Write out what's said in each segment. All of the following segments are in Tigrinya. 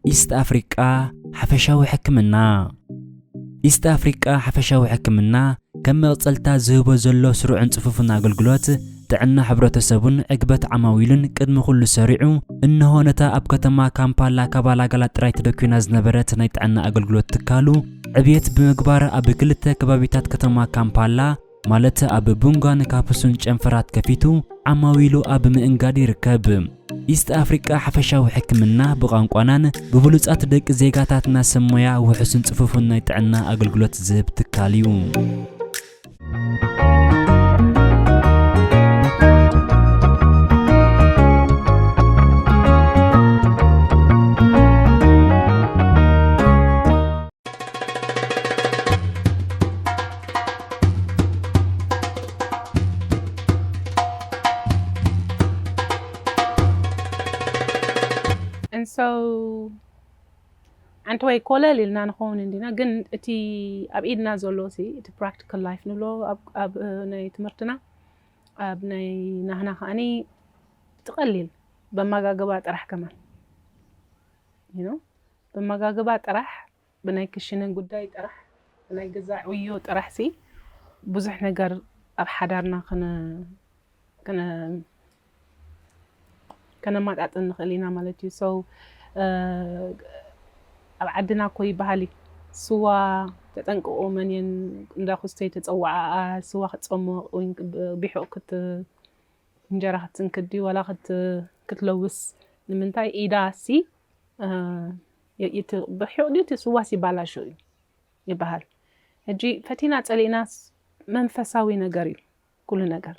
ኢስት ኣፍሪቃ ሓፈሻዊ ሕክምና። ኢስት ኣፍሪቃ ሓፈሻዊ ሕክምና ከም መቕጸልታ ዝህቦ ዘሎ ስሩዕን ጽፉፍን ኣገልግሎት ጥዕና ሕብረተሰቡን ዕግበት ዓማዊሉን ቅድሚ ኩሉ ሰሪዑ፣ እንሆ ነታ ኣብ ከተማ ካምፓላ ካባላጋላ ጥራይ ተደኲና ዝነበረት ናይ ጥዕና ኣገልግሎት ትካሉ ዕብየት ብምግባር ኣብ ክልተ ከባቢታት ከተማ ካምፓላ ማለት ኣብ ቡንጋን ካፕሱን ጨንፈራት ከፊቱ ዓማዊሉ ኣብ ምእንጋድ ይርከብ። ኢስት ኣፍሪቃ ሓፈሻዊ ሕክምና ብቋንቋናን ብብሉጻት ደቂ ዜጋታትና ሰብ ሞያ ውሑስን ጽፉፍን ናይ ጥዕና ኣገልግሎት ዝህብ ትካል እዩ። And so ኣንተ ወይ ኮለል ኢልና ንኸውን እንዲና፣ ግን እቲ ኣብ ኢድና ዘሎ ሲ እቲ practical life ንብሎ ኣብ ኣብ ናይ ትምህርትና ኣብ ናይ ናህና ከዓኒ ትቐሊል በማጋገባ ጥራሕ ከማን you know በማጋገባ ጥራሕ ብናይ ክሽነ ጉዳይ ጥራሕ ብናይ ገዛ ዕዮ ጥራሕ ሲ ብዙሕ ነገር ኣብ ሓዳርና ከነ ከነ ከነማጣጥን ንኽእል ኢና ማለት እዩ። So ኣብ ዓድና እኮ ይበሃል እዩ ስዋ ተጠንቅቑ መን እየን እንዳ ኩስተይ ተፀዋዓኣ ስዋ ክትፀሞቕ ወይ ቢሑቕ ክት እንጀራ ክትስንክት ድዩ ዋላ ክት ክትለውስ ንምንታይ ኢዳ ሲ ብሒቕ ድዩ እቲ ስዋ ሲባላሾ እዩ ይበሃል። ሕጂ ፈቲና ጸሊእናስ መንፈሳዊ ነገር እዩ ኩሉ ነገር።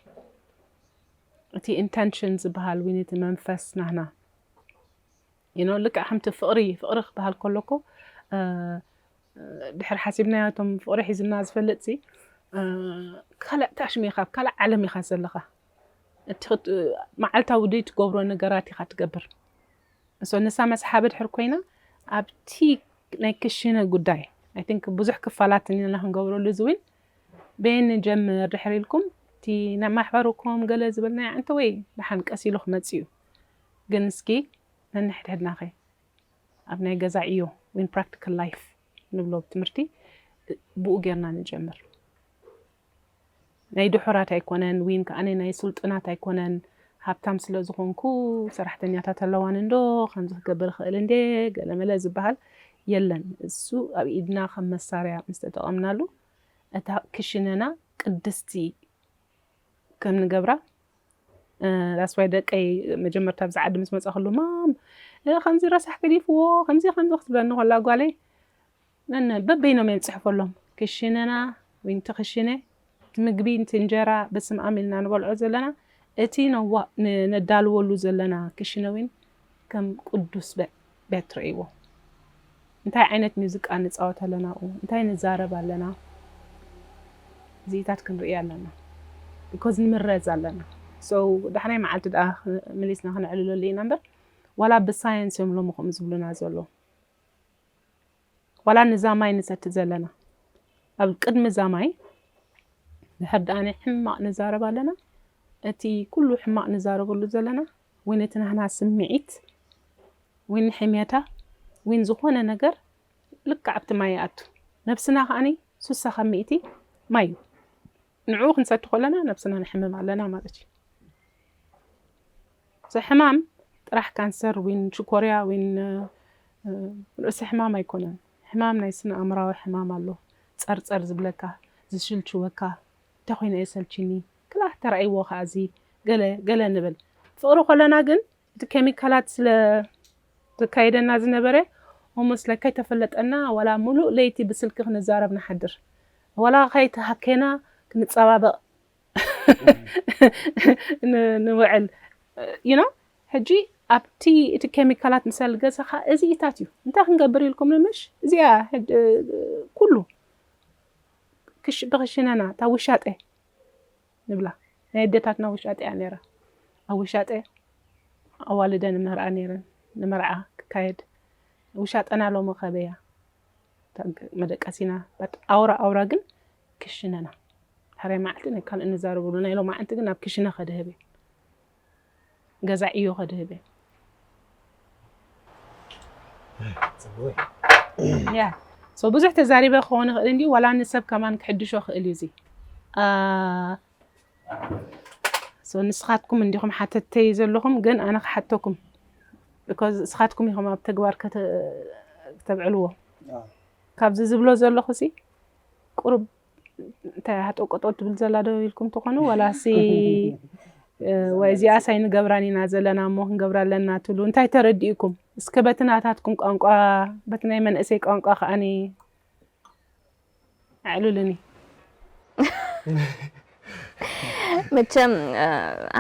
እቲ intention ዝበሃል ወይ እቲ መንፈስ ናህና you know ልክዕ ከምቲ ፍቕሪ ፍቕሪ ክበሃል ከሎ እኮ ድሕር ሓሲብናዮ እቶም ፍቕሪ ሒዝና ዝፈልጥ ሲ ካልእ ታሽም ኢኻ ኣብ ካልእ ዓለም ኢኻ ዘለኻ እቲ መዓልታዊ ድዩ ትገብሮ ነገራት ኢኻ ትገብር እሶ ንሳ መስሓቢ ድሕር ኮይና ኣብቲ ናይ ክሽነ ጉዳይ I think ብዙሕ ክፋላት እኒና ክንገብረሉ እዚ እውን በየን ንጀምር ድሕር ኢልኩም እቲ ናይ ማሕበርኩም ገለ ዝበልናዮ ኣንተ ወይ ደሓን ቀስ ኢሉ ክመጽእ እዩ ግን እስኪ ነንሕድሕድናኸ ኣብ ናይ ገዛ ዕዮ ወይን practical life ንብሎ ትምህርቲ ብኡ ጌርና ንጀምር ናይ ድሑራት ኣይኮነን ወይን ከዓነ ናይ ስልጡናት ኣይኮነን ሃብታም ስለ ዝኾንኩ ሰራሕተኛታት ኣለዋን እንዶ ከምዚ ክገብር ይኽእል እንዴ ገለመለ ዝበሃል የለን እሱ ኣብ ኢድና ከም መሳርያ ምስ ተጠቐምናሉ እታ ክሽነና ቅድስቲ ከም ንገብራ that's why ደቀይ መጀመርታ ኣብዚ ዓዲ ምስ መጻ ከሎ ማም ከምዚ ረሳሕ ገዲፍዎ ከምዚ ከምዚ ክትብለኒ ከላ ጓለይ ነነ በበይኖም እዮም ጽሕፈሎም ክሽነና ወይ ክሽነ ምግቢ እቲ እንጀራ በስም ኣም ኢልና ንበልዖ ዘለና እቲ ነዳልወሉ ዘለና ክሽነ እውን ከም ቅዱስ ቤት ትርእይዎ እንታይ ዓይነት ሙዚቃ ንጻወት ኣለና እንታይ ንዛረብ ኣለና እዚኢታት ክንርኢ ኣለና because ንምረዝ ኣለና so ዳሕናይ መዓልቲ ደኣ መሊስና ክነዕልለሉ ኢና እምበር ዋላ ብሳየንስ እዮም ሎሚ ከምኡ ዝብሉና ዘሎ ዋላ ንዛ ማይ ንሰቲ ዘለና ኣብ ቅድሚ እዛ ማይ ድሕር ደኣ ናይ ሕማቕ ንዛረብ ኣለና እቲ ኩሉ ሕማቕ ንዛረበሉ ዘለና ወይ ነቲ ናህና ስምዒት ወይ ንሕሜታ ወይ ዝኾነ ነገር ልክዕ ኣብቲ ማይ ይኣቱ ነብስና ከዓኒ ሱሳ ካብ ሚእቲ ማይ እዩ ንዕኡ ክንሰቲ ከለና ነብስና ንሕምም ኣለና ማለት እዩ እዚ ሕማም ጥራሕ ካንሰር ዊን ሽኮርያ ዊን ርእሲ ሕማም ኣይኮነን ሕማም ናይ ስነ ኣእምራዊ ሕማም ኣሎ ጸርጸር ዝብለካ ዝሽልችወካ እንታይ ኮይነ እየ ሰልችኒ ክላ ተራእይዎ ከዓ እዚ ገለ ገለ ንብል ፍቅሪ ከለና ግን እቲ ኬሚካላት ስለ ዘካየደና ዝነበረ ኦሞስ ለካ ይተፈለጠና ዋላ ሙሉእ ለይቲ ብስልኪ ክንዛረብ ንሓድር ዋላ ከይተሃኬና ክንፀባበቕ ንውዕል you know ሕጂ ኣብቲ እቲ ኬሚካላት ምሰል ገዛኻ እዚኢታት እዩ እንታይ ክንገብር ኢልኩም ንምሽ እዚኣ ኩሉ ብክሽነና እታ ውሻጠ ንብላ ናይ ኣዴታትና ውሻጠ እያ ነራ ኣብ ውሻጠ ኣዋልደ ንመርዓ ነረን ንመርዓ ክካየድ ውሻጠና ሎሚ ከበያ መደቀሲና ኣውራ ኣውራ ግን ክሽነና ሕራይ መዓልቲ ናይ ካልእ ንዛረብሉ ናይ ሎማዓንቲ ግን ናብ ክሽነ ከድህብ እየ ገዛ ዕዮ ከድህብ እየ ጽቡቅ። ያ። So ብዙሕ ተዛሪበ ክኸውን ይኽእል እንድዩ፣ ዋላ ንሰብ ከማን ክሕድሾ ክእል እዩ እዚ። አ፣ so ንስኻትኩም እንዲኹም ሓተተይ ዘለኹም፣ ግን ኣነ ክሓተኩም። Because ንስኻትኩም ኢኹም ኣብ ተግባር ከተ-፣ ከተብዕልዎ። ኣዎ። ካብዚ ዝብሎ ዘለኹ ሲ ቁሩብ እንታይ ሃጠው ቀጠው ትብል ዘላ ዶ ኢልኩም ትኾኑ? ዋላ ሲ፣ እ፣ ወይ እዚኣስ ኣይንገብራን ኢና ዘለና እሞ ክንገብራ ኣለና ትብሉ? እንታይ ተረዲእኩም? እስከ በቲ ናታትኩም ቋንቋ፣ በቲ ናይ መንእሰይ ቋንቋ ከኣኒ ኣዕሉልኒ። መቸም፣ እ፣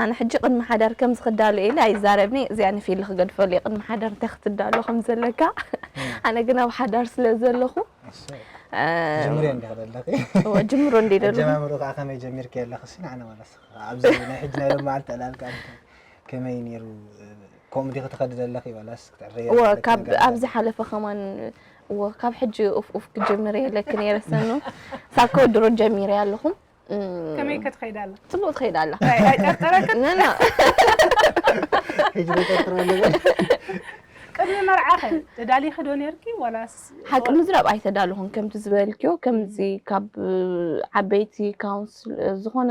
ኣነ ሕጂ ቅድሚ ሓዳር ከም ዝክዳሉ ኢለ ኣይዛረብኒ። እዚኣ ንፊሊ ክገድፈሉ እየ፣ ቅድሚ ሓዳር እንታይ ክትዳሎ ከም ዘለካ። ኣነ ግን ኣብ ሓዳር ስለ ዘለኹ፣ እሺ። እ፣ ጀምርዮ እንዲኻ ዘለኺ። እወ፣ ጅምሮ እንዲ ደለኹ። ኣጀማምርኡ ከዓ ከመይ ጀሚርኪ ኣለኺ? እሺ፣ ንዓና ዋላስ ኣብዚ ናይ ሕጂ ናይ ሎማዓልቲ ዕላልካ ከመይ ነይሩ? ከምኡ ዲኺ ትኸዲ ዘለኺ ዋላስ ክትዕረያ እወ፣ ዘለኪ ካብ ነገር ኣሎ? ኣብ ዝሓለፈ ከማን፣ እወ፣ ካብ ሕጂ ኡፍ ኡፍ ክጅምር የለኪ ነይረ ሰኑ። ሳኮ ድሮ ጀሚረ ኣለኹ። እም፣ ከመይ ከ ትኸይድ ኣላ? ጽቡቕ ትኸይድ ኣላ። ኣይ-፣ ኣይጠርጠረክን? ኖ፣ ኖ። ሕጂ ተጠርጥር ኣለዎ። ቅድሚ መርዓኸ ተዳሊኺ ዶ ነርኪ ዋላስ? ሓቂ ምዝራብ ኣይተዳለኹን። ከምቲ ዝበልክዮ፣ ከምዚ ካብ ዓበይቲ ካውንስል፣ ዝኾነ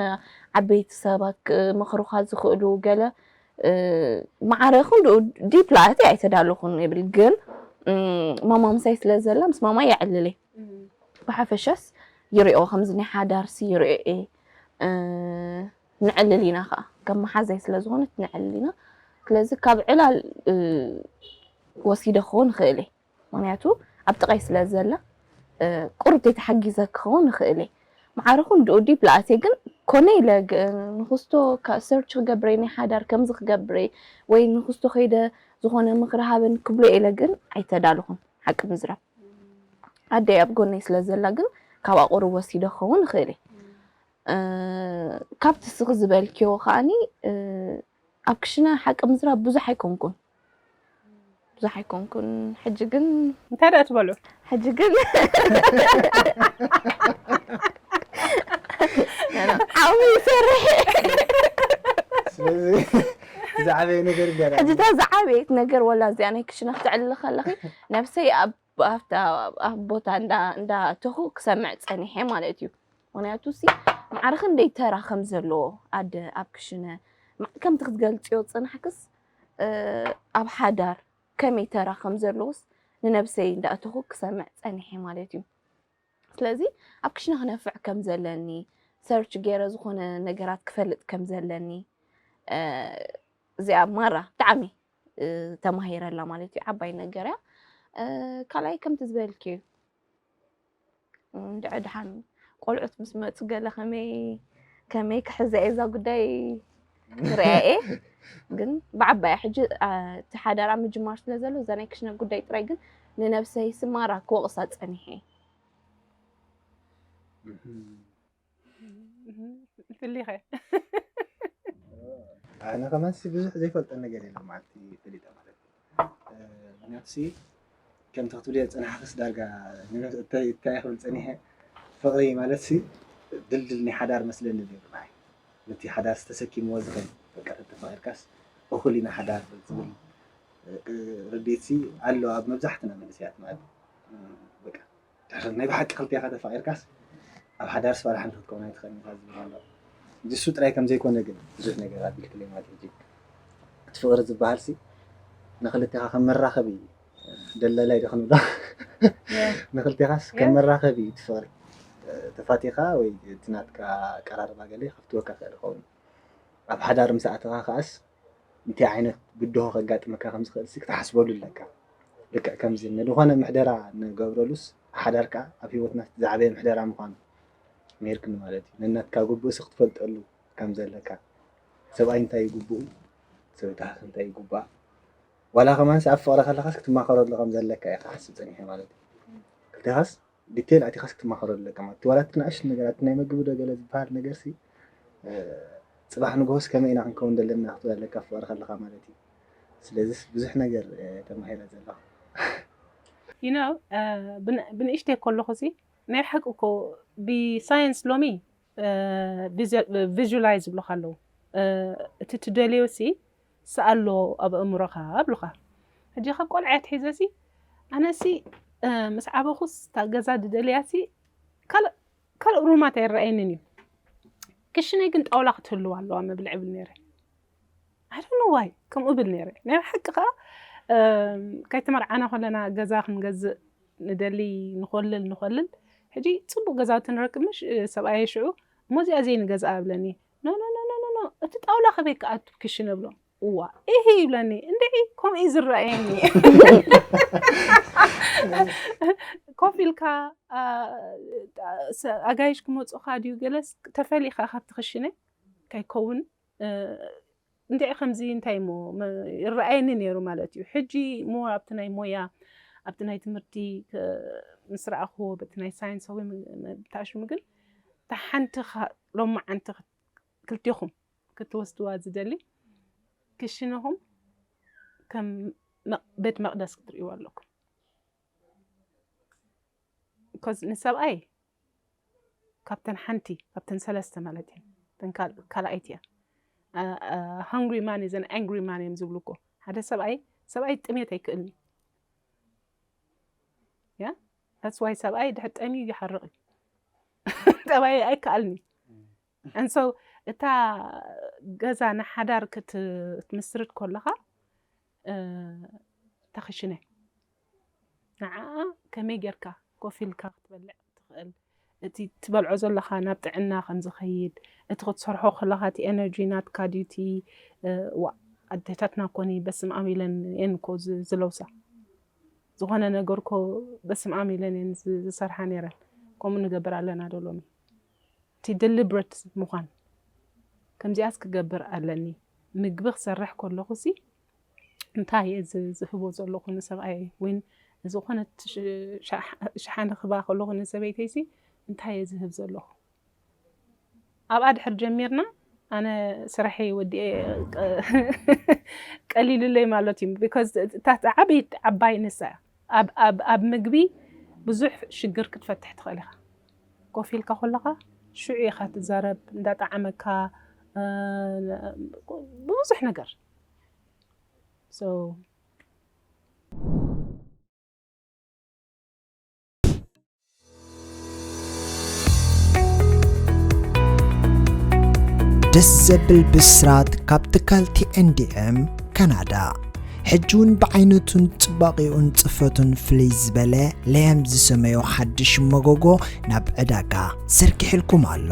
ዓበይቲ ሰባት ክመኽሩኻ ዝኽእሉ ገለ፣ እ፣ ማዕረ ይኹን ድ-፣ ዲፕ ላእቲ ኣይተዳለኹን ይብል። ግን፣ እም፣ ማማ ምሳይ ስለ ዘላ፣ ምስ ማማ የዕልል እየ። እም። ብሓፈሻስ ይሪኦ፣ ከምዚ ናይ ሓዳርሲ ይሪኦ እየ። እ፣ ንዕልል ኢና ኸዓ። ከም መሓዛይ ስለ ዝኾነት ንዕልል ኢና። ስለዚ ካብ ዕላል፣ እ፣ ወሲደ ክኸውን ይኽእል እየ። ምኽንያቱ ኣብ ጥቓይ ስለ ዘላ፣ እ፣ ቁሩብ ተተሓጊዘ ክኸውን ይኽእል እየ። ማዕረ ይኹን ድኡ ዲፕ ላእቲ ግን ኮነ ኢለ ግ-፣ ንክስቶ ካ-፣ ሰርች ክገብረ ናይ ሓዳር ከምዚ ክገብረ ወይ ንክስቶ ከይደ ዝኾነ ምኽሪ ሃበን ክብሎ ኢለ ግን ኣይተዳለኹን። ሓቂ ምዝራብ ኣደይ ኣብ ጎነይ ስለ ዘላ ግን ካብኣ ቁሩብ ወሲደ ክኸውን ይኽእል እየ። እ፣ ካብቲ ስኺ ዝበልክዮ ከኣኒ፣ እ፣ ኣብ ክሽነ ሓቂ ምዝራብ ብዙሕ ኣይኮንኩን። ብዙሕ ኣይኮንኩን። ሕጂ ግን እንታይ ደኣ ትበልዑ? ሕጂ ግን ዓቕሚ ይሰርሕ። ስለዚ ዝዓበየ ነገር ገና ሕጂ እታ ዝዓበየት ነገር ወላ እዚኣ ናይ ክሽነ ክትዕልሊ ከለኺ ነብሰይ ኣብ፣ ኣብታ፣ ኣብ ቦታ እንዳ፣ እንዳእተኹ ክሰምዕ ጸኒሐ ማለት እዩ። ምኽንያቱ ሲ ማዕረ ክንደይ ተራ ከም ዘለዎ ኣደ ኣብ ክሽነ ማ-፣ ከምቲ ክትገልጽዮ ዝጸናሕክስ፣ እ፣ ኣብ ሓዳር ከመይ ተራ ከም ዘለዎስ ንነብሰይ እንዳእተኹ ክሰምዕ ጸኒሐ ማለት እዩ። ስለዚ ኣብ ክሽነ ክነፍዕ ከም ዘለኒ፣ ሰርች ገይረ ዝኾነ ነገራት ክፈልጥ ከም ዘለኒ፣ እ፣ እዚኣ ማራ ብጣዕሚ፣ እ፣ ተማሂረላ ማለት እዩ። ዓባይ ነገር እያ። እ፣ ካልኣይ ከምቲ ዝበልክዩ፣ እንድዒ ደሓን ቆልዑት ምስ መጹ ገለ ከመይ፣ ከመይ ክሕዛ እየ እዛ ጉዳይ ክርእያ እየ። ግን ብዓባያ ሕጂ፣ አ፣ እቲ ሓዳር ኣብ ምጅማር ስለ ዘሎ እዛ ናይ ክሽነ ጉዳይ ጥራይ ግን ንነብሰይ ሲ ማራ ክወቕሳ ጸኒሐ እየ። እህም። ፍሊኸ? ኣነ ከማን ሲ ብዙሕ ዘይፈልጦ ነገር የለን ማለት እዩ ፈሊጠ ማለት እዩ። እ፣ ምክንያቱ ሲ ከምቲ ክትብልዮ ዝጸናሕክስ ዳርጋ ንነብስ-፣ እንታይ፣ እንታይ ክብል ጸኒሐ፣ ፍቕሪ ማለት ሲ ድልድል ናይ ሓዳር መስለኒ ነይሩ ንዓይ። ነቲ ሓዳር ዝተሰኪምዎ ዝኸይድ በቃ ተተፋቒርካስ እኹል ኢና ሓዳር ዝብል፣ እ፣ ርድኢት ሲ ኣሎ ኣብ መብዛሕትና መንእሰያት ማለት እዩ። እ፣ በቃ ድሕሪ ናይ ብሓቂ ክልቴኻ ተፋቒርካስ ኣብ ሓዳርስ ዋላ ሓንቲ ክትከውን ኣይትኽእልን ኢኻ ዝብል ኣሎ። እዚ እሱ ጥራይ ከም ዘይኮነ ግን ብዙሕ ነገር ኣቢልክለይ ማለት እዩ። ሕጂ እቲ ፍቕሪ ዝበሃል ሲ ንክልቴኻ ከም መራኸቢ ደላላይ ዶ ክንብሎ? ንክልቴኻስ ከም መራኸቢ እዩ እቲ ፍቕሪ። ተፋቲኻ ወይ እቲ ናትካ ኣቀራርባ ገለ ከፍትወካ ይኽእል ይኸውን። ኣብ ሓዳር ምስ ኣተኻ ከኣስ እንታይ ዓይነት ብድሆ ከጋጥመካ ከም ዝኽእል ሲ ክትሓስበሉ ኣለካ። ልክዕ ከምዚ ንዝኾነ ምሕደራ ንገብረሉስ ሓዳርካ ኣብ ህይወትና ዝዓበየ ምሕደራ ምዃኑ ነይርክኒ ማለት እዩ። ነናትካ ግቡእ ሲ ክትፈልጠሉ ከም ዘለካ፣ ሰብኣይ እንታይ ይግብኡ፣ ሰበይቲ እንታይ ይግብኣ፣ ዋላ ከማን ሲ ኣብ ፍቕሪ ከለኻስ ክትማኸረሉ ከም ዘለካ እየ ክሓስብ ጸኒሐ ማለት እዩ። ክልቴኻስ ዲቴል ኣቲኻስ ክትማኸረሉ ኣለካ ማለት እዩ። ዋላ እቲ ንኣሽቱ ነገራት ናይ መግቢ ዶ ገለ ዝበሃል ነገር ሲ፣ እ፣ ጽባሕ ንግሆስ ከመይ ኢና ክንከውን ዘለና ክትብል ኣለካ ኣብ ፍቕሪ ከለኻ ማለት እዩ። ስለዚስ ብዙሕ ነገር፣ እ፣ ተማሂረ ዘለኹ። You know፣ እ፣ ብን-፣ ብንእሽተይ ከለኹ ሲ ናይ ሓቂ እኮ ብሳይንስ ሎሚ፣ እ፣ ቪዘ-፣ ቪዥላይዝ ይብሉኻ ኣለዉ። እ፣ እቲ ትደልዮ ሲ ስኣሎ ኣብ ኣእምሮኻ ኣብሉኻ። ሕጂ ካብ ቆልዓ ኣትሒዘ ሲ ኣነሲ ምስ ዓበኹስ እታ ገዛ ድደልያሲ ካልእ ካልእ ሩማት ኣይረኣየንን እዩ። ክሽነይ ግን ጣውላ ክትህልዋ ኣለዋ መብልዕ ብል ነይረ። I don't know why ከምኡ ብል ነይረ። ናይ ሓቂ ከዓ ከይተመርዓና ከለና ገዛ ክንገዝእ ንደሊ ንኾልል ንኾልል ሕጂ ፅቡቅ ገዛውቲ ንረክብ ምሽ ሰብኣየ ሽዑ እሞ እዚኣ ዘይንገዝኣ እብለኒ። ኖ ኖ ኖ ኖ ኖ እቲ ጣውላ ከበይ ክኣቱ ክሽነ ብሎ እዋ ኢሂ ይብለኒ። እንድዒ ከምኡ እዩ ዝረኣየኒ። ኮፍ ኢልካ ኣጋይሽ ክመፁኻ ድዩ ገለስ ተፈሊኻ ካብቲ ክሽነ ከይከውን እንድዒ ከምዚ እንታይ እሞ ይረኣየኒ ነይሩ ማለት እዩ። ሕጂ እሞ ኣብቲ ናይ ሞያ ኣብቲ ናይ ትምህርቲ ምስ ረኣኽዎ በቲ ናይ ሳይንሳዊ ብታሽሙ ግን እታ ሓንቲ ሎማዓንቲ ክልቲኹም ክትወስድዋ ዝደሊ ክሽነኹም ከም ቤት መቕደስ ክትርእይዎ ኣለኩም። ኮዝ ንሰብኣይ ካብተን ሓንቲ ካብተን ሰለስተ ማለት እዩ ካልኣይቲ እያ። Hungry man is an angry man እዮም ዝብሉ እኮ። ሓደ ሰብኣይ ሰብኣይ ጥሜት ኣይክእልን እዩ። ያ that's why ሰብኣይ ድሕር ጠምዩ ይሓርቕ እዩ። ጠባይ ኣይከኣልን እዩ። And so እታ ገዛ ንሓዳር ክትምስርት ከለኻ እታ ክሽነ ንዓኣ ከመይ ጌርካ ኮፍ ኢልካ ክትበልዕ ትኽእል፣ እቲ ትበልዖ ዘለኻ ናብ ጥዕና ከም ዝኸይድ፣ እቲ ክትሰርሖ ከለኻ እቲ ኤነርጂ ናትካ ድዩ እቲ ዋ ኣዴታትና ኮኒ በስም ኣም ኢለን እየን እኮ ዝለውሳ ዝኾነ ነገር ኮ በስም ኣም ኢለን እየን ዝሰርሓ ነይረን። ከምኡ ንገብር ኣለና ዶ ሎሚ? እቲ deliberate ምዃን ከምዚኣስ ክገብር ኣለኒ። ምግቢ ክሰርሕ ከለኹ ሲ እንታይ እየ ዝህቦ ዘለኹ ንሰብኣየ ወይ ዝኾነ ሸሓነ ክባ ከለኹ ንሰበይተይ ሲ እንታይ እየ ዝህብ ዘለኹ? ኣብኣ ድሕር ጀሚርና ኣነ ስራሐይ ወዲኤ ቀሊሉለይ ማለት እዩ። Because እታ ዓበይ ዓባይ ንሳ ኣብ ምግቢ ብዙሕ ሽግር ክትፈትሕ ትኽእል ኢኻ። ኮፍ ኢልካ ከለኻ ሽዑ ኢኻ ትዛረብ እንዳጠዓመካ ብብዙሕ ነገር። So ደስ ዘብል ብስራት ካብ ትካል ቲኤንዲኤም ካናዳ። ሕጂ እውን ብዓይነቱን ጽባቒኡን ጽፈቱን ፍልይ ዝበለ ለየም ዝሰመዮ ሓድሽ መጎጎ ናብ ዕዳጋ ዘርጊሕልኩም ኣሎ።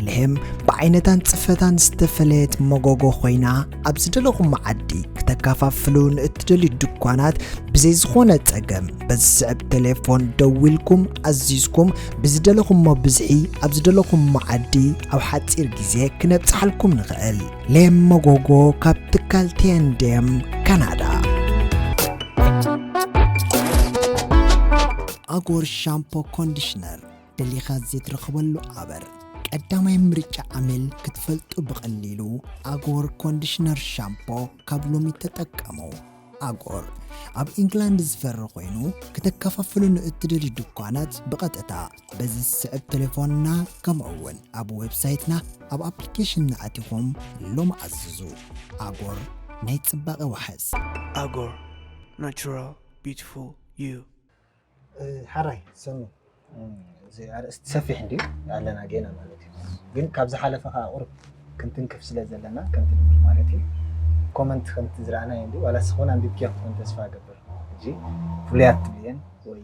ለየም ብዓይነታን ጽፈታን ዝተፈለየት መጎጎ ኮይና ኣብ ዝደለኹም መዓዲ ክተከፋፍሉ ንእትደልዩ ድኳናት ብዘይ ዝኾነ ጸገም በዚ ዝስዕብ ቴሌፎን ደዊልኩም ኣዚዝኩም ብዝደለኹሞ ብዝሒ ኣብ ዝደለኹም መዓዲ ኣብ ሓጺር ግዜ ክነብጽሓልኩም ንኽእል። ሌም መጎጎ ካብ ትካል ቲኤንዲኤም ካናዳ። ኣጎር ሻምፖ ኮንዲሽነር ደሊኻ ዘይትረኽበሉ ኣበር ቀዳማይ ምርጫ ዓሚል ክትፈልጡ ብቐሊሉ ኣጎር ኮንዲሽነር ሻምፖ ካብ ሎሚ ተጠቀሙ። ኣጎር ኣብ ኢንግላንድ ዝፈሪ ኮይኑ ክተከፋፍሉ ንእትደልዩ ድኳናት ብቐጥታ በዚ ዝስዕብ ቴሌፎንና ከምኡ እውን ኣብ ዌብሳይትና ኣብ ኣፕሊኬሽንና ኣቲኹም ሎም ኣዝዙ። ኣጎር ናይ ጽባቐ ዋሕስ። ኣጎር ናቹራል ቢዩቲፉል ዩ። ሓራይ ሰኑ እዚ ኣርእስቲ ሰፊሕ እንድዩ ኣለና ጌና ማለት እዩ። ግን ካብ ዝሓለፈ ከዓ ቁርብ ክንትንክፍ ስለ ዘለና ከምቲ ንብል ማለት እዩ። ኮመንት ከምቲ ዝረኣናዮ እንድዩ ዋላ ስኾን ኣንቢብኪዮ ክትኮን ተስፋ እገብር። ሕጂ ፍሉያት ትብልየን ወይ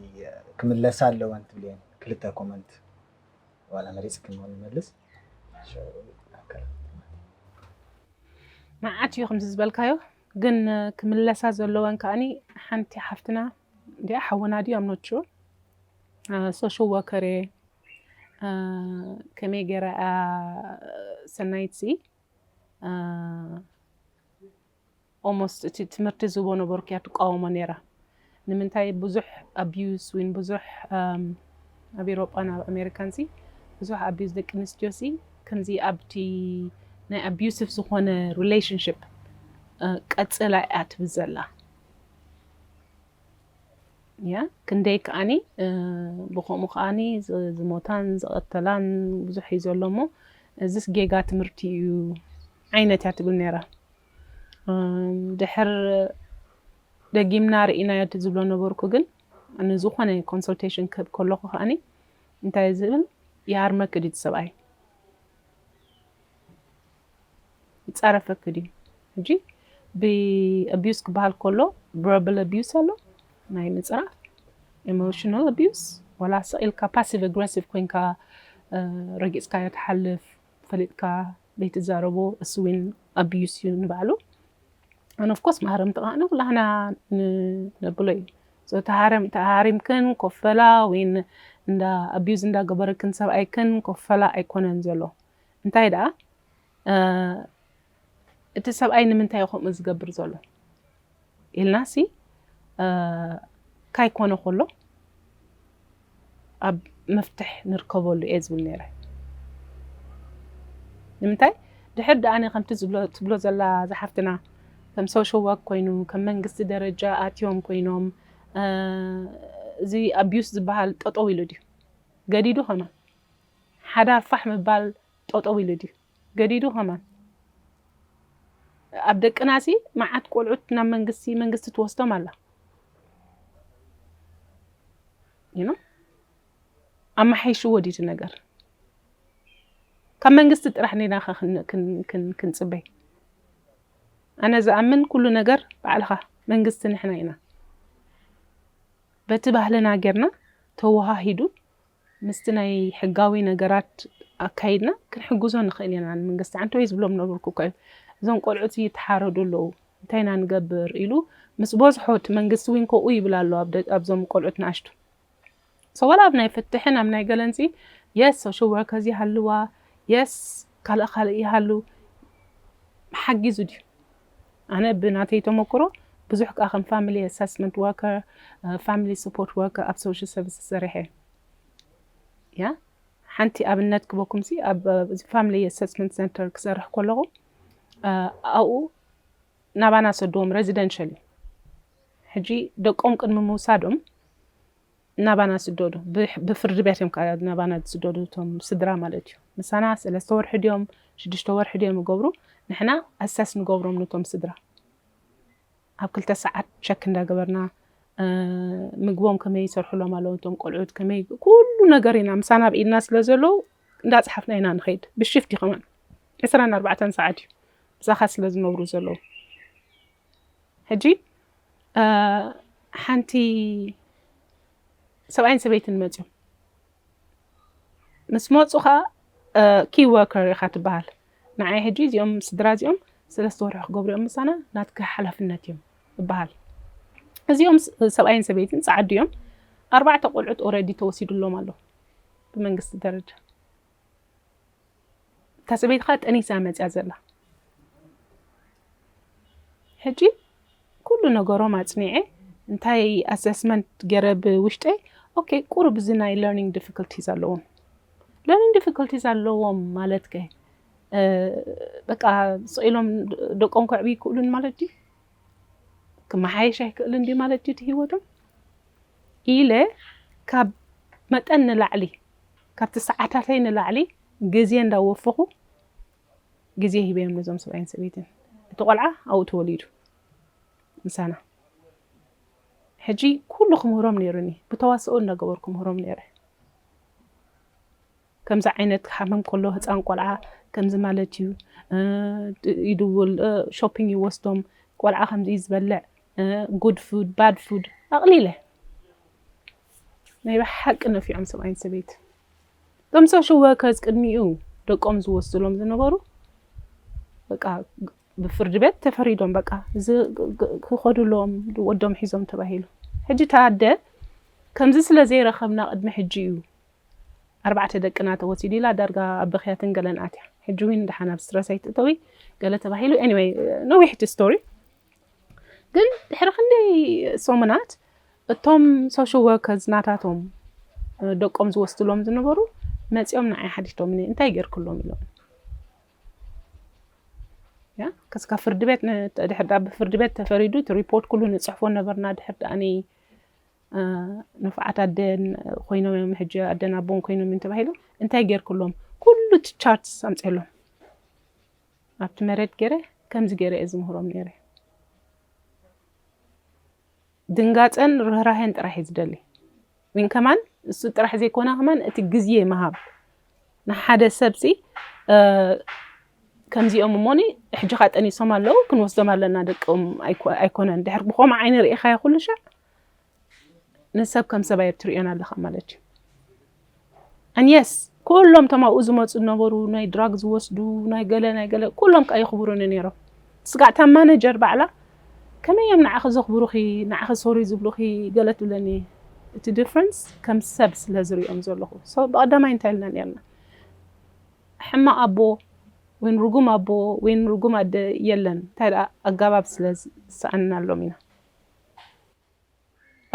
ክምለሳ ኣለወን ትብልየን ክልተ ኮመንት ዋላ መሪፅኪ ምሆን ይመልስ። መዓት እዩ ከምዚ ዝበልካዮ ግን ክምለሳ ዘለወን ከዓኒ ሓንቲ ሓፍትና እንዲያ ሓውና ድዩ ኣምኖቹ social worker እየ ከመይ ገይራ እያ ሰናይት ሲ almost እቲ ትምህርቲ ዝህቦ ነበርኩ እያ ትቃወሞ ነይራ ንምንታይ ብዙሕ abuse ወይ ብዙሕ ኣብ ኤሮጳን ኣብ ኣሜሪካን ሲ ብዙሕ abuse ደቂ ኣንስትዮ ሲ ከምዚ ኣብቲ ናይ abusive ዝኾነ relationship ቀጽላ እያ ትብል ዘላ እያ ክንደይ ከዓኒ ብኸምኡ ከዓኒ ዝሞታን ዝቐተላን ብዙሕ እዩ ዘሎ እሞ እዚስ ጌጋ ትምህርቲ እዩ ዓይነት እያ ትብል ነይራ ድሕር ደጊምና ርኢናዮ እቲ ዝብሎ ነበርኩ ግን ንዝኾነ consultation ክህብ ከለኹ ከኣኒ እንታይ ዝብል ይሃርመኪ ድዩ እቲ ሰብኣይ? ይጻረፈኪ ድዩ? ሕጂ ብ abuse ክበሃል ከሎ verbal abuse ኣሎ፣ ናይ ምጽራፍ፣ emotional abuse፣ ዋላ ስቕ ኢልካ passive aggressive ኮይንካ ረጊጽካዮ ትሓልፍ፣ ፈሊጥካ ዘይትዛረቦ እሱ እውን abuse እዩ ንባዕሉ። And of course ማህረምቲ ከዓነ ኩላህና ነብሎ እዩ። ተሃሪምክን ኮፈላ ወይ እንዳ abuse እንዳገበረክን ሰብኣይክን ኮፈላ ኣይኮነን ዘሎ። እንታይ ደኣ እቲ ሰብኣይ ንምንታይ ከምኡ ዝገብር ዘሎ ኢልና ሲ ካይኮነ ከሎ ኣብ መፍትሕ ንርከበሉ እየ ዝብል ነይረ። ንምንታይ ድሕር ደኣነ ከምቲ ዝብሎ ትብሎ ዘላ ዝሓፍትና ከም social work ኮይኑ ከም መንግስቲ ደረጃ ኣትዮም ኮይኖም እዚ abuse ዝበሃል ጠጠው ኢሉ ድዩ ገዲዱ ከማን ሓዳር ፋሕ ምባል ጠጠው ኢሉ ድዩ ገዲዱ ከማን ኣብ ደቅናሲ መዓት ቆልዑት ናብ መንግስቲ መንግስቲ ትወስዶም ኣላ you know ኣመሓይሽዎ ድዩ እቲ ነገር ካብ መንግስቲ ጥራሕ ኔና ክንፅበይ ኣነ ዝኣምን ኩሉ ነገር ባዕልኻ መንግስቲ ንሕና ኢና በቲ ባህልና ጌርና ተወሃሂዱ ምስቲ ናይ ሕጋዊ ነገራት ኣካይድና ክንሕግዞ ንኽእል ኢና ንመንግስቲ ዓንተወይ ዝብሎም ነበርኩ እኮ እዩ እዞም ቆልዑት ይተሓረዱ ኣለዉ እንታይ ኢና ንገብር ኢሉ ምስ በዝሖ እቲ መንግስቲ እውን ከምኡ ይብል ኣሎ ኣብዞም ቆልዑት ንኣሽቱ ሰዋላ ኣብ ናይ ፍትሕን ኣብ ናይ ገለንፂ yes social workers ይሃልዋ yes ካልእ ካልእ ይሃሉ ሓጊዙ ድዩ ኣነ ብናተይ ተመክሮ ብዙሕ ከዓ ከም family assessment worker family support worker ኣብ social service ሰሪሐ ያ ሓንቲ ኣብነት ክበኩም ሲ ኣብ family assessment center ክሰርሕ ከለኹ ኣብኡ ናባና ሰድዎም residential እዩ ሕጂ ደቆም ቅድሚ ምውሳዶም ናባና ስደዱ ብፍርዲ ቤት እዮም ናባና ዝስደዱ እቶም ስድራ ማለት እዩ ምሳና ሰለስተ ወርሒ ድዮም ሽዱሽተ ወርሒ ድዮም ይገብሩ ንሕና assess ንገብሮም ነቶም ስድራ ኣብ ክልተ ሰዓት check እንዳገበርና ምግቦም ከመይ ይሰርሕሎም ኣለዉ እቶም ቆልዑት ከመይ ኩሉ ነገር ኢና ምሳና ኣብ ኢድና ስለ ዘለዉ እንዳፅሓፍና ኢና ንኸይድ ብሽፍቲ ከማን ዕስራን ኣርባዕተን ሰዓት እዩ ምሳኻ ስለ ዝነብሩ ዘለዉ ሕጂ ሓንቲ ሰብኣይን ሰበይትን መፅዮም ምስ መፁ ከዓ key worker ኢኻ ትበሃል ንዓይ ሕጂ እዚኦም ስድራ እዚኦም ሰለስተ ወርሒ ክገብሩ እዮም ምሳና ናትኪ ሓላፍነት እዮም ይበሃል እዚኦም ሰብኣይን ሰበይትን ፀዓዱ እዮም ኣርባዕተ ቆልዑት already ተወሲዱሎም ኣሎ ብመንግስቲ ደረጃ እታ ሰበይቲ ከዓ ጠኒሳ መፅያ ዘላ ሕጂ ኩሉ ነገሮም ኣፅኒዐ እንታይ assessment ገይረ ብውሽጠይ okay ቁሩብ እዚ ናይ learning difficulties ኣለዎም learning difficulties ኣለዎም ማለት ከ በቃ ስቕ ኢሎም ደቆም ከዕብዩ ይክእሉን ማለት ድዩ ክመሓየሽ ኣይክእልን ድዩ ማለት ድዩ እቲ ህይወቶም ኢለ ካብ መጠን ንላዕሊ ካብቲ ሰዓታተይ ንላዕሊ ግዜ እንዳወፈኹ ግዜ ሂበዮም ነዞም ሰብኣይን ሰበይትን እቲ ቆልዓ ኣብኡ ተወሊዱ ምሳና ሕጂ ኩሉ ክምህሮም ነይሩኒ ብተዋስኦ እንዳገበርኩ ምህሮም ነይረ ከምዚ ዓይነት ክሓመም ከሎ ህፃን ቆልዓ ከምዚ ማለት እዩ ይድውል shopping ይወስዶም ቆልዓ ከምዚ እዩ ዝበልዕ good food bad food ኣቕሊለ ናይ ብሓቂ ነፊዖም ሰብኣይን ሰበይት እቶም social workers ቅድሚኡ ደቆም ዝወስድሎም ዝነበሩ በቃ ብፍርዲ ቤት ተፈሪዶም በቃ እዚ ክኸዱሎም ወዶም ሒዞም ተባሂሉ ሕጂ ተኣደ ከምዚ ስለ ዘይረኸብና ቅድሚ ሕጂ እዩ ኣርባዕተ ደቅና ተወሲዱ ኢላ ዳርጋ ኣብ በኽያትን ገለን ኣትያ ሕጂ እውን ደሓን ኣብ stress ኣይትእተዊ ገለ ተባሂሉ anyway ነዊሕቲ story ግን ድሕሪ ክንደይ ሰሙናት እቶም social workers ናታቶም ደቆም ዝወስድሎም ዝነበሩ መፂኦም ንዓይ ሓቲቶምኒ እንታይ ገይርክሎም ኢሎም ያ ከስካ ፍርዲ ቤት ድሕር ዳ ብፍርዲ ቤት ተፈሪዱ እቲ report ኩሉ ንፅሕፎ ነበርና ድሕር ዳኣኒ ንፉዓት ኣደን ኮይኖም እዮም ሕጂ ኣደን ኣቦን ኮይኖም እዮም ተባሂሉ እንታይ ገይርክሎም ኩሉ እቲ charts ኣምፅሎም ኣብቲ መሬት ገይረ ከምዚ ገይረ እየ ዝምህሮም ነይረ ድንጋፀን ርህራሄን ጥራሕ እዩ ዝደሊ ግን ከማን እሱ ጥራሕ ዘይኮነ ከማን እቲ ግዜ ምሃብ ንሓደ ሰብሲ ከምዚኦም እሞኒ ሕጂ ካ ጠኒሶም ኣለዉ ክንወስዶም ኣለና ደቅም ኣይኮነን ድሕር ብኮም ዓይነ ርኢኻዮ ኩሉ ሻዕ ንሰብ ከም ሰብ ኣየትርእዮን ኣለኻ ማለት እዩ። And yes ኩሎም ቶም ኣብኡ ዝመፁ ዝነበሩ ናይ ድራግ ዝወስዱ ናይ ገለ ናይ ገለ ኩሎም ከዓ የኽብሩኒ ነይሮም። ስጋዕ እታ ማነጀር ባዕላ ከመይ እዮም ንዓኺ ዘኽብሩኺ ንዓኺ ሶሪ ዝብሉኺ ገለ ትብለኒ። እቲ ዲፍረንስ ከም ሰብ ስለ ዝሪኦም ዘለኹ ብቐዳማይ እንታይ ኢልና ነርና ሕማቕ ኣቦ ወይን ርጉም ኣቦ ወይን ርጉም ኣደ የለን እንታይ ደኣ ኣጋባብ ስለ ዝሰኣንና ኣሎም ኢና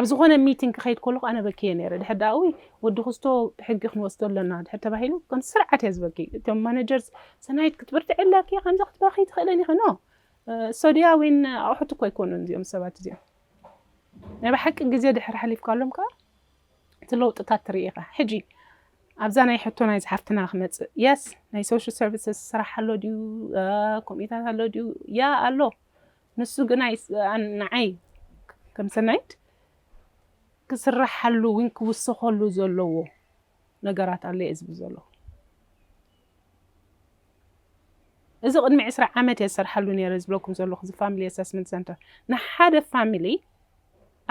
ኣብ ዝኾነ ሚቲንግ ክኸይድ ከለኹ ኣነ በክየ ነይረ ድሕር ደኣ ውይ ወዲ ክስቶ ብሕጊ ክንወስዶ ኣለና ድሕር ተባሂሉ ከም ስርዓት እየ ዝበኪ እቶም ማነጀርስ ሰናይት ክትብርትዕ ኣለኪ ከምዚ ክትበኺ ትኽእልን ኢኺ ኖ ሶድያ ወይን ኣቑሑት እኮ ኣይኮኑን እዚኦም ሰባት እዚኦም ናይ ብሓቂ ግዜ ድሕር ሓሊፍካሎም ከዓ እቲ ለውጥታት ትርኢ ኢኻ ሕጂ ኣብዛ ናይ ሕቶ ናይ ዝሓፍትና ክመፅእ የስ ናይ ሶሻል ሰርቪስስ ስራሕ ኣሎ ድዩ ኮሚታት ኣሎ ድዩ ያ ኣሎ ንሱ ግን ንዓይ ከም ሰናይት ክስረሓሉ እውን ክውሰኸሉ ዘለዎ ነገራት ኣሎ እየ ዝብል ዘለኹ እዚ ቅድሚ ዕስራ ዓመት እየ ዝሰርሓሉ ነይረ ዝብለኩም ዘለኹ እዚ ፋሚሊ ኣሰስመንት ሰንተር ንሓደ ፋሚሊ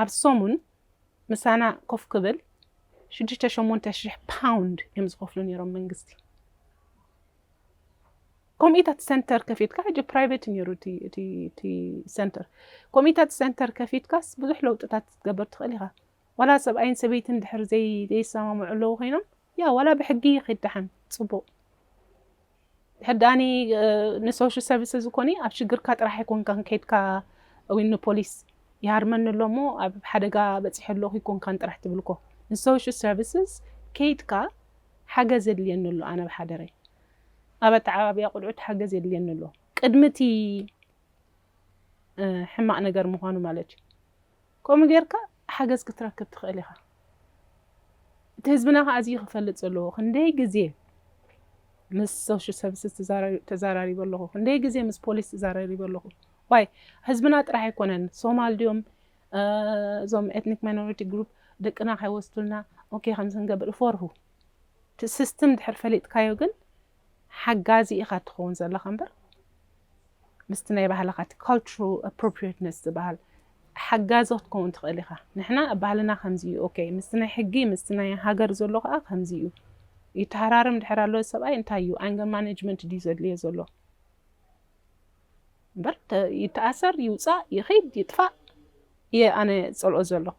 ኣብ ሰሙን ምሳና ኮፍ ክብል ሽዱሽተ ሸሞንተ ሽሕ ፓውንድ እዮም ዝኸፍሉ ነይሮም መንግስቲ ኮሚታት ሰንተር ከፊትካ ሕጂ ፕራይቬት ነይሩ እቲ ሰንተር ኮሚታት ሰንተር ከፊትካስ ብዙሕ ለውጥታት ክትገበር ትኽእል ኢኻ ዋላ ሰብኣይን ሰበይትን ድሕር ዘይሰማምዑ ኣለዉ ኮይኖም ያ ዋላ ብሕጊ ይኸይድ ደሓን ፅቡቕ ሕዳኒ ንሶሻል ሰርቪስስ ዝኾኒ ኣብ ሽግርካ ጥራሕ ኣይኮንካን ከይድካ ወይ ንፖሊስ ይሃርመኒ ኣሎ እሞ ኣብ ሓደጋ በፂሐ ኣለኹ ይኮንካን ጥራሕ ትብል እኮ ንሶሻል ሰርቪስስ ከይድካ ሓገዝ የድልየኒ ኣሎ ኣነ ብሓደረይ ኣብ ኣተዓባብያ ቆልዑት ሓገዝ የድልየኒ ኣሎ ቅድሚ እቲ ሕማቕ ነገር ምዃኑ ማለት እዩ ከምኡ ጌርካ ሓገዝ ክትረክብ ትኽእል ኢኻ እቲ ህዝብና ከዓ ኣዝዩ ክፈልጥ ዘለዎ ክንደይ ግዜ ምስ ሶሻል ሰርቪስስ ተዛራሪበ ኣለኹ ክንደይ ግዜ ምስ ፖሊስ ተዛራሪበ ኣለኹ ዋይ ህዝብና ጥራሕ ኣይኮነን ሶማል ድዮም እዞም ኤትኒክ ማይኖሪቲ ግሩፕ ደቅና ከይወስዱልና ኦኬ ከምዚ ክንገብር እፈርሁ እቲ ስስትም ድሕር ፈሊጥካዮ ግን ሓጋዚ ኢኻ ትኸውን ዘለኻ እምበር ምስቲ ናይ ባህልኻ እቲ cultural appropriateness ዝበሃል ሓጋዚ ክትከውን ትኽእል ኢኻ ንሕና ባህልና ከምዚ እዩ ኦኬ ምስቲ ናይ ሕጊ ምስቲ ናይ ሃገር ዘሎ ከዓ ከምዚ እዩ ይተሃራርም ድሕር ኣሎ ሰብኣይ እንታይ እዩ anger management ድዩ ዘድልዮ ዘሎ እምበር ይተኣሰር ይውፃእ ይኸይድ ይጥፋእ እየ ኣነ ፀልኦ ዘለኹ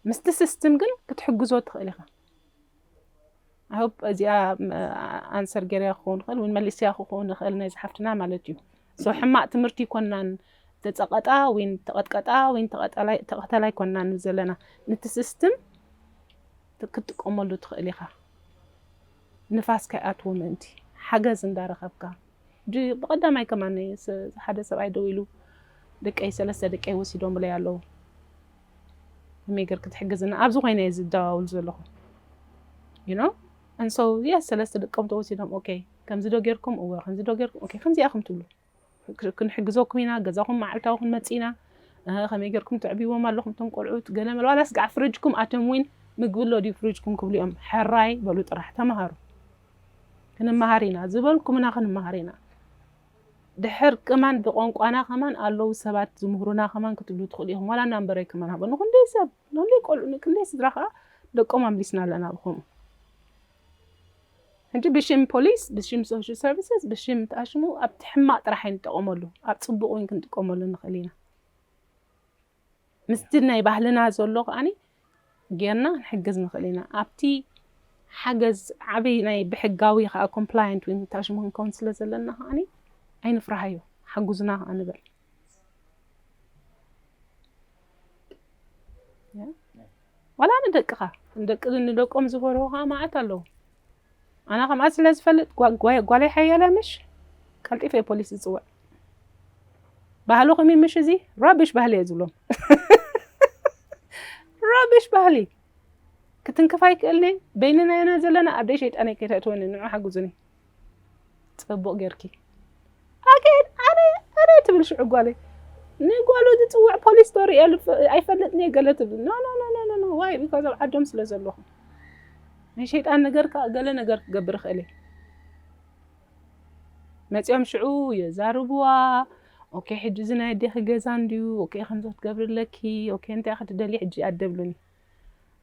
ምስቲ ስስትም ግን ክትሕግዞ ትኽእል ኢኻ I hope እዚኣ ኣንሰር ገይረያ ክኸውን ይኽእል ወይ መሊስያ ክኸውን ይኽእል ናይ ዝሓፍትና ማለት እዩ so ሕማቕ ትምህርቲ ይኮናን ተፀቐጣ ወይ ተቐጥቀጣ ወይ ተቐተላ ይኮናን ዘለና ነቲ ስስትም ክትጥቀመሉ ትኽእል ኢኻ ንፋስ ከይኣትዎ ምእንቲ ሓገዝ እንዳረኸብካ ብቐዳማይ ከማን ሓደ ሰብኣይ ደው ኢሉ ደቀይ ሰለስተ ደቀይ ወሲዶምለይ ኣለዉ ከመይ ገር ክትሕግዝና ኣብዚ ኮይነ እየ ዝደዋውል ዘለኹ you know and so yes ሰለስተ ደቆም ተወሲዶም okay ከምዚ ዶ ጌርኩም እወ ከምዚ ዶ ጌርኩም okay ከምዚ ኢኹም ትብሉ ክንሕግዘኩም ኢና ገዛኹም መዓልታዊ ክንመጽእ ኢና ከመይ ጌርኩም ተዕብይዎም ኣለኹም እቶም ቆልዑት ገለ መለ ዋላ ስጋዕ ፍርጅኩም ኣትዮም ዊን ምግቢ ኣሎ ድዩ ፍርጅኩም ክብሉ እዮም ሕራይ በሉ ጥራሕ ተምሃሩ ክንመሃር ኢና ዝበልኩምና ክንመሃር ኢና ድሕር ቅማን ብቋንቋና ከማን ኣለዉ ሰባት ዝምህሩና ከማን ክትብሉ ትኽእሉ ኢኹም ዋላ ናምበረይ ከማን ሃበ ንኩንደይ ሰብ ንኩንደይ ቆልዑ ንክንደይ ስድራ ከዓ ደቆም ኣምሊስና ኣለና ብኸምኡ ሕጂ ብሽም ፖሊስ ብሽም ሶሻል ሰርቪስስ ብሽም ተኣሽሙ ኣብቲ ሕማቕ ጥራሕ ኣይንጠቐመሉ ኣብ ፅቡቕ እውን ክንጥቀመሉ ንኽእል ኢና ምስቲ ናይ ባህልና ዘሎ ከዓኒ ጌርና ክንሕግዝ ንኽእል ኢና ኣብቲ ሓገዝ ዓብይ ናይ ብሕጋዊ ከዓ ኮምፕላየንት ወይ ተኣሽሙ ክንከውን ስለ ዘለና ከዓኒ ኣይንፍርሃዮ ሓጉዝና ከዓ ንበል ዋላ ንደቅኻ ንደቂ ንደቆም ዝፈርሁ ከዓ ማዓት ኣለዉ ኣነ ከምኣ ስለ ዝፈልጥ ጓለይ ሓያላ ምሽ ቀልጢፈ ፖሊስ ዝፅውዕ ባህልኹም ምሽ እዚ ራብሽ ባህሊ እየ ዝብሎም ራብሽ ባህሊ ክትንክፍ ኣይክእልኒ በይንና ኢና ዘለና ኣደይ ሸይጣነይ ከይተእትወኒ ንዑ ሓግዙኒ ፅቡቕ ጌርኪ ኣገን ኣነ ኣነ ትብል ሽዑ ጓለይ ንጓሉ ዝፅውዕ ፖሊስ ዶ ሪኤ ኣይፈልጥን እየ ገለ ትብል no no no no no ዋይ because ኣብ ዓዶም ስለ ዘለኹ ናይ ሸይጣን ነገር ከዓ ገለ ነገር ክገብር ይኽእል እየ። መፂኦም ሽዑ የዛርብዋ። ኦኬ ሕጂ እዚ ናይ ኣዴኺ ገዛ እንድዩ፣ ኦኬ ከምዚ ክትገብሪ ኣለኪ፣ ኦኬ እንታይ ክትደሊ ሕጂ ኣደብሉኒ።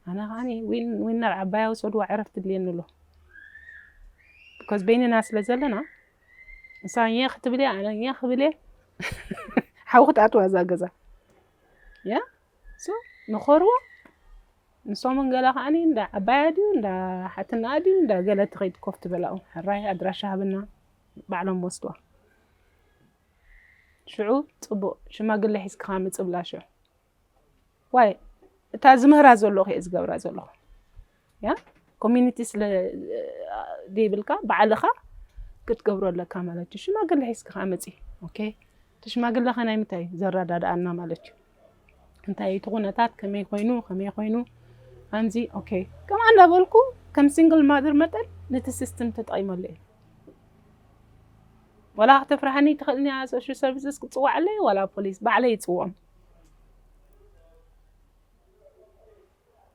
ኣነ ከዓኒ ዊን ዊን ናብ ዓባያ ውሰድዋ ዕረፍቲ ድልየኒ ኣሎ። because በይንና ስለ ዘለና ንሳ ኘ ክትብል እያ ኣነ ኘ ክብል እየ። ሓዊ ክትኣትዋ እዛ ገዛ ያ so ምኸርዎ ንሶምን ገለ ከዓኒ እንዳ ዓባያ ድዩ እንዳ ሓትና ድዩ እንዳ ገለ ትኸይድ ኮፍ ትበላኡ ሕራይ ኣድራሻ ሃብና ባዕሎም ወስድዋ። ሽዑ ፅቡቅ ሽማግለ ሒዝካ ምፅብላ ሽዑ ዋይ እታ ዝምህራ ዘለኹ እየ ዝገብራ ዘለኹ ያ ኮሚኒቲ ስለ ዘይብልካ ባዕልኻ ክትገብሮ ኣለካ ማለት እዩ። ሽማግለ ሒዝካ ከዓ መፂ ኦኬ እቲ ሽማግለ ከ ናይ ምንታይ ዘረዳድኣና ማለት እዩ። እንታይ እቲ ኩነታት ከመይ ኮይኑ ከመይ ኮይኑ ከምዚ ኦኬ ከምኣ እንዳበልኩ ከም ሲንግል ማዘር መጠን ነቲ ሲስተም ተጠቂመሉ እየ። ዋላ ክትፍርሃኒ ትኽእልኒ social services ክፅዋዕለይ ዋላ ፖሊስ ባዕለይ ይፅውዖም።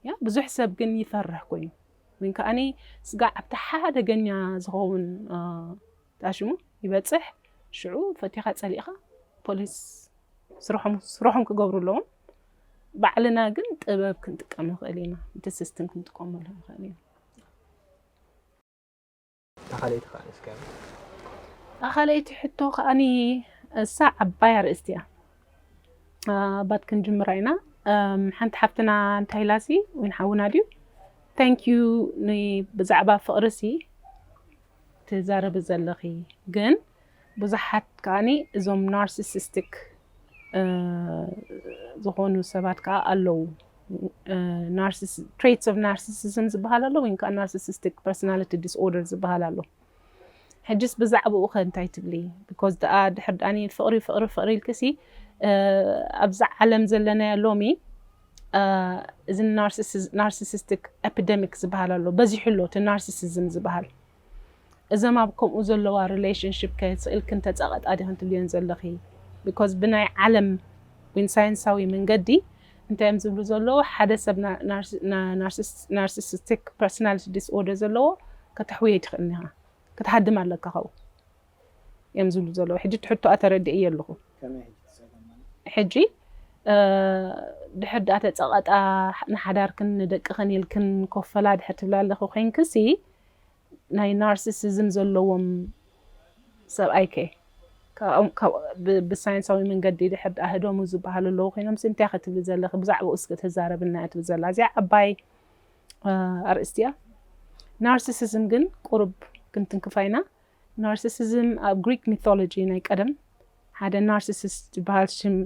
ያ ብዙሕ ሰብ ግን ይፈርሕ ኮይኑ ግን ከዓኒ ስጋዕ ኣብቲ ሓደገኛ ዝኸውን ታሽሙ ይበፅሕ። ሽዑ ፈቲኻ ፀሊእኻ ፖሊስ ስርሖም ስርሖም ክገብሩ ኣለዎም። ባዕልና ግን ጥበብ ክንጥቀም ንኽእል ኢና። እቲ ሲስተም ክንጥቀመሉ ንኽእል ኢና። ተኻለይቲ ከዓ እስከ ኣኻለይቲ ሕቶ ከዓኒ እሳ ዓባይ ኣርእስቲ እያ። ባት ክንጅምራ ኢና። ሓንቲ ሓፍትና እንታይ ኢላሲ ወይን ሓውና ድዩ thank you ብዛዕባ ፍቕርሲ ትዛረቢ ዘለኺ ግን ብዙሓት ከዓኒ እዞም ናርሲሲስቲክ ዝኾኑ ሰባት ከዓ ኣለዉ። traits of narcissism ዝበሃል ኣሎ ወይ ከዓ narcissistic personality disorder ዝበሃል ኣሎ። ሕጅስ ብዛዕባኡ ከ እንታይ ትብሊ? because ደኣ ድሕር ደኣኒ ፍቕሪ ፍቕሪ ፍቕሪ ኢልክሲ ኣብዛ ዓለም ዘለናዮ ሎሚ እዚ narcissistic epidemic ዝበሃል ኣሎ በዚሑ ኣሎ እቲ ናርሲሲዝም ዝበሃል እዞም ኣብ ከምኡ ዘለዋ relationship ከ ስእልክን ተፀቐጣ ዲኽን ትብልዮን ዘለኺ? because ብናይ ዓለም ወይን ሳይንሳዊ መንገዲ እንታይ እዮም ዝብሉ ዘለዉ ሓደ ሰብ narcissistic personality disorder ዘለዎ ከተሕውዮ ትኽእል ኢኻ ክትሃድም ኣለካ ካብኡ እዮም ዝብሉ ዘለዉ ሕጂ ትሕቶኣ ተረዲእየ ኣለኹ ሕጂ ድሕር ደኣ ተፀቐጣ ንሓዳርክን ንደቅኽን ኢልክን ኮፈላ ድሕር ትብላ ኣለኺ ኮይንክሲ ናይ ናርሲሲዝም ዘለዎም ሰብኣይ ከ ብሳይንሳዊ መንገዲ ድሕር ደኣ ህደሙ ዝበሃሉ ኣለዉ ኮይኖም እንታይ ክትብሊ ዘለኺ ብዛዕባኡ እስኪ ተዛረብና እያ ትብል ዘላ እዚኣ ዓባይ ኣርእስቲ እያ። ናርሲሲዝም ግን ቁሩብ ክንትንክፋ ኢና። ናርሲሲዝም ኣብ ግሪክ ሚቶሎጂ ናይ ቀደም ሓደ ናርሲሲስት ዝበሃል ሽም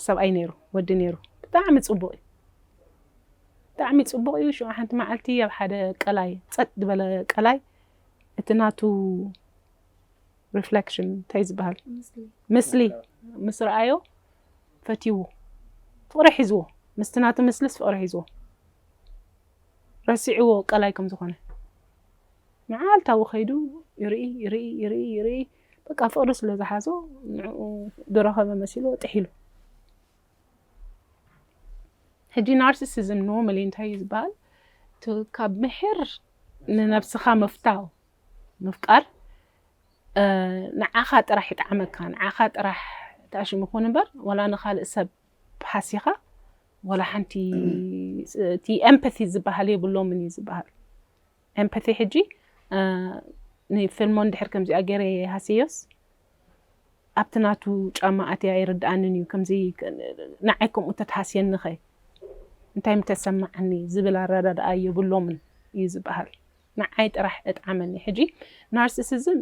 ሰብኣይ ነይሩ ወዲ ነይሩ ብጣዕሚ ፅቡቅ እዩ ብጣዕሚ ፅቡቅ እዩ ሽዑ ሓንቲ መዓልቲ ኣብ ሓደ ቀላይ ፀጥ ዝበለ ቀላይ እቲ ናቱ reflection እንታይ ዝበሃል ምስሊ ምስ ረኣዮ ፈትይዎ ፍቅሪ ሒዝዎ ምስቲ ናቱ ምስልስ ፍቅሪ ሒዝዎ ረሲዕዎ ቀላይ ከም ዝኾነ መዓልታዊ ከይዱ ይርኢ ይርኢ ይርኢ ይርኢ በቃ ፍቅሪ ስለ ዝሓዞ ንዕኡ ዝረኸበ መሲልዎ ጥሒሉ ሕጂ ናርሲሲዝም normally እንታይ እዩ ዝበሃል ካብ ምሕር ንነብስኻ ምፍታው ምፍቃር ንዓኻ ጥራሕ ይጥዓመካ ንዓኻ ጥራሕ ተኣሽሙ ይኹን እምበር ዋላ ንኻልእ ሰብ ሃሲኻ ዋላ ሓንቲ እቲ empathy ዝበሃል የብሎምን እዩ ዝበሃል empathy ሕጂ ንፊልሞን ድሕር ከምዚኣ ገይረ ሃስዮስ ኣብቲ ናቱ ጫማ ኣትያ ኣይርድኣንን እዩ ከምዚ ንዓይ ከምኡ ተትሃስየኒ ኸ እንታይ ምተሰማዓኒ ዝብል ኣረዳድኣ የብሎምን እዩ ዝበሃል ንዓይ ጥራሕ እጥዓመኒ ሕጂ ናርሲሲዝም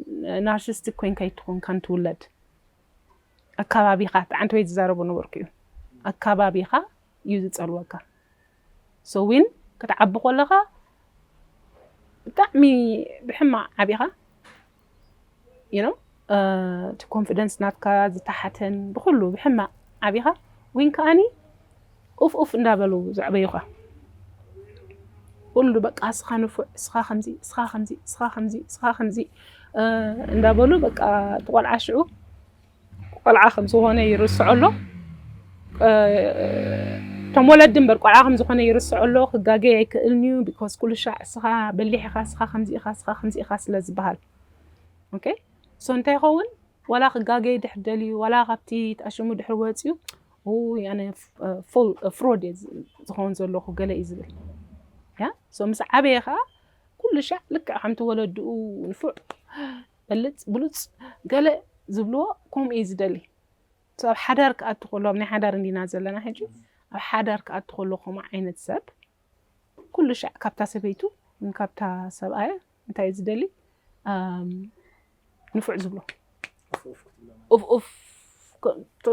ናርሲስቲክ ኮይንካ ይትኾንካን ትውለድ ኣካባቢኻ እቲ ዓንተወይ ዝዛረቦ ነበርኩ እዩ ኣካባቢኻ እዩ ዝፀልወካ so ዊን ክትዓቢ ከለኻ ብጣዕሚ ብሕማቕ ዓቢኻ you know እቲ confidence ናትካ ዝተሓተን ብኩሉ ብሕማቕ ዓቢኻ ዊን ከዓኒ ኡፍ ኡፍ እንዳበሉ ዘዕበዩኻ ኩሉ በቃ እስኻ ንፉዕ እስኻ ከምዚ እስኻ ከምዚ እስኻ ከምዚ እስኻ ከምዚ እንዳበሉ በቃ እቲ ቆልዓ ሽዑ ቆልዓ ከም ዝኾነ ይርስዖ ኣሎ እቲ እቶም ወለዲ እምበር ቆልዓ ከም ዝኾነ ይርስዖ ኣሎ፣ ክጋገ ኣይክእልን እዩ። ቢኮዝ ኩሉ ሻዕ እስኻ በሊሕ ኢኻ፣ እስኻ ከምዚ ኢኻ፣ እስኻ ከምዚ ኢኻ ስለ ዝበሃል። ኦኬ፣ ሶ እንታይ ይኸውን? ዋላ ክጋገ ድሕር ደልዩ፣ ዋላ ካብቲ ተኣሽሙ ድሕር ወፅዩ፣ ውይ ኣነ ፉል ፍሮድ እየ ዝ- ዝኸውን ዘለኹ ገለ እዩ ዝብል። ያ ሶ ምስ ዓበየ ከዓ ኩሉ ሻዕ ልክዕ ከምቲ ወለድኡ ንፉዕ በልፅ ብሉፅ ገለ ዝብልዎ ከምኡ እዩ ዝደሊ። ሶ ኣብ ሓዳር ክኣቱ ከሎ፣ ኣብ ናይ ሓዳር እንዲና ዘለና ሕጂ፣ ኣብ ሓዳር ክኣቱ ከሎ ከምኡ ዓይነት ሰብ ኩሉ ሻዕ ካብታ ሰበይቱ፣ ካብታ ሰብኣየ እንታይ እዩ ዝደሊ? ኣም፣ ንፉዕ ዝብሎ ኡፍ ኡፍ፣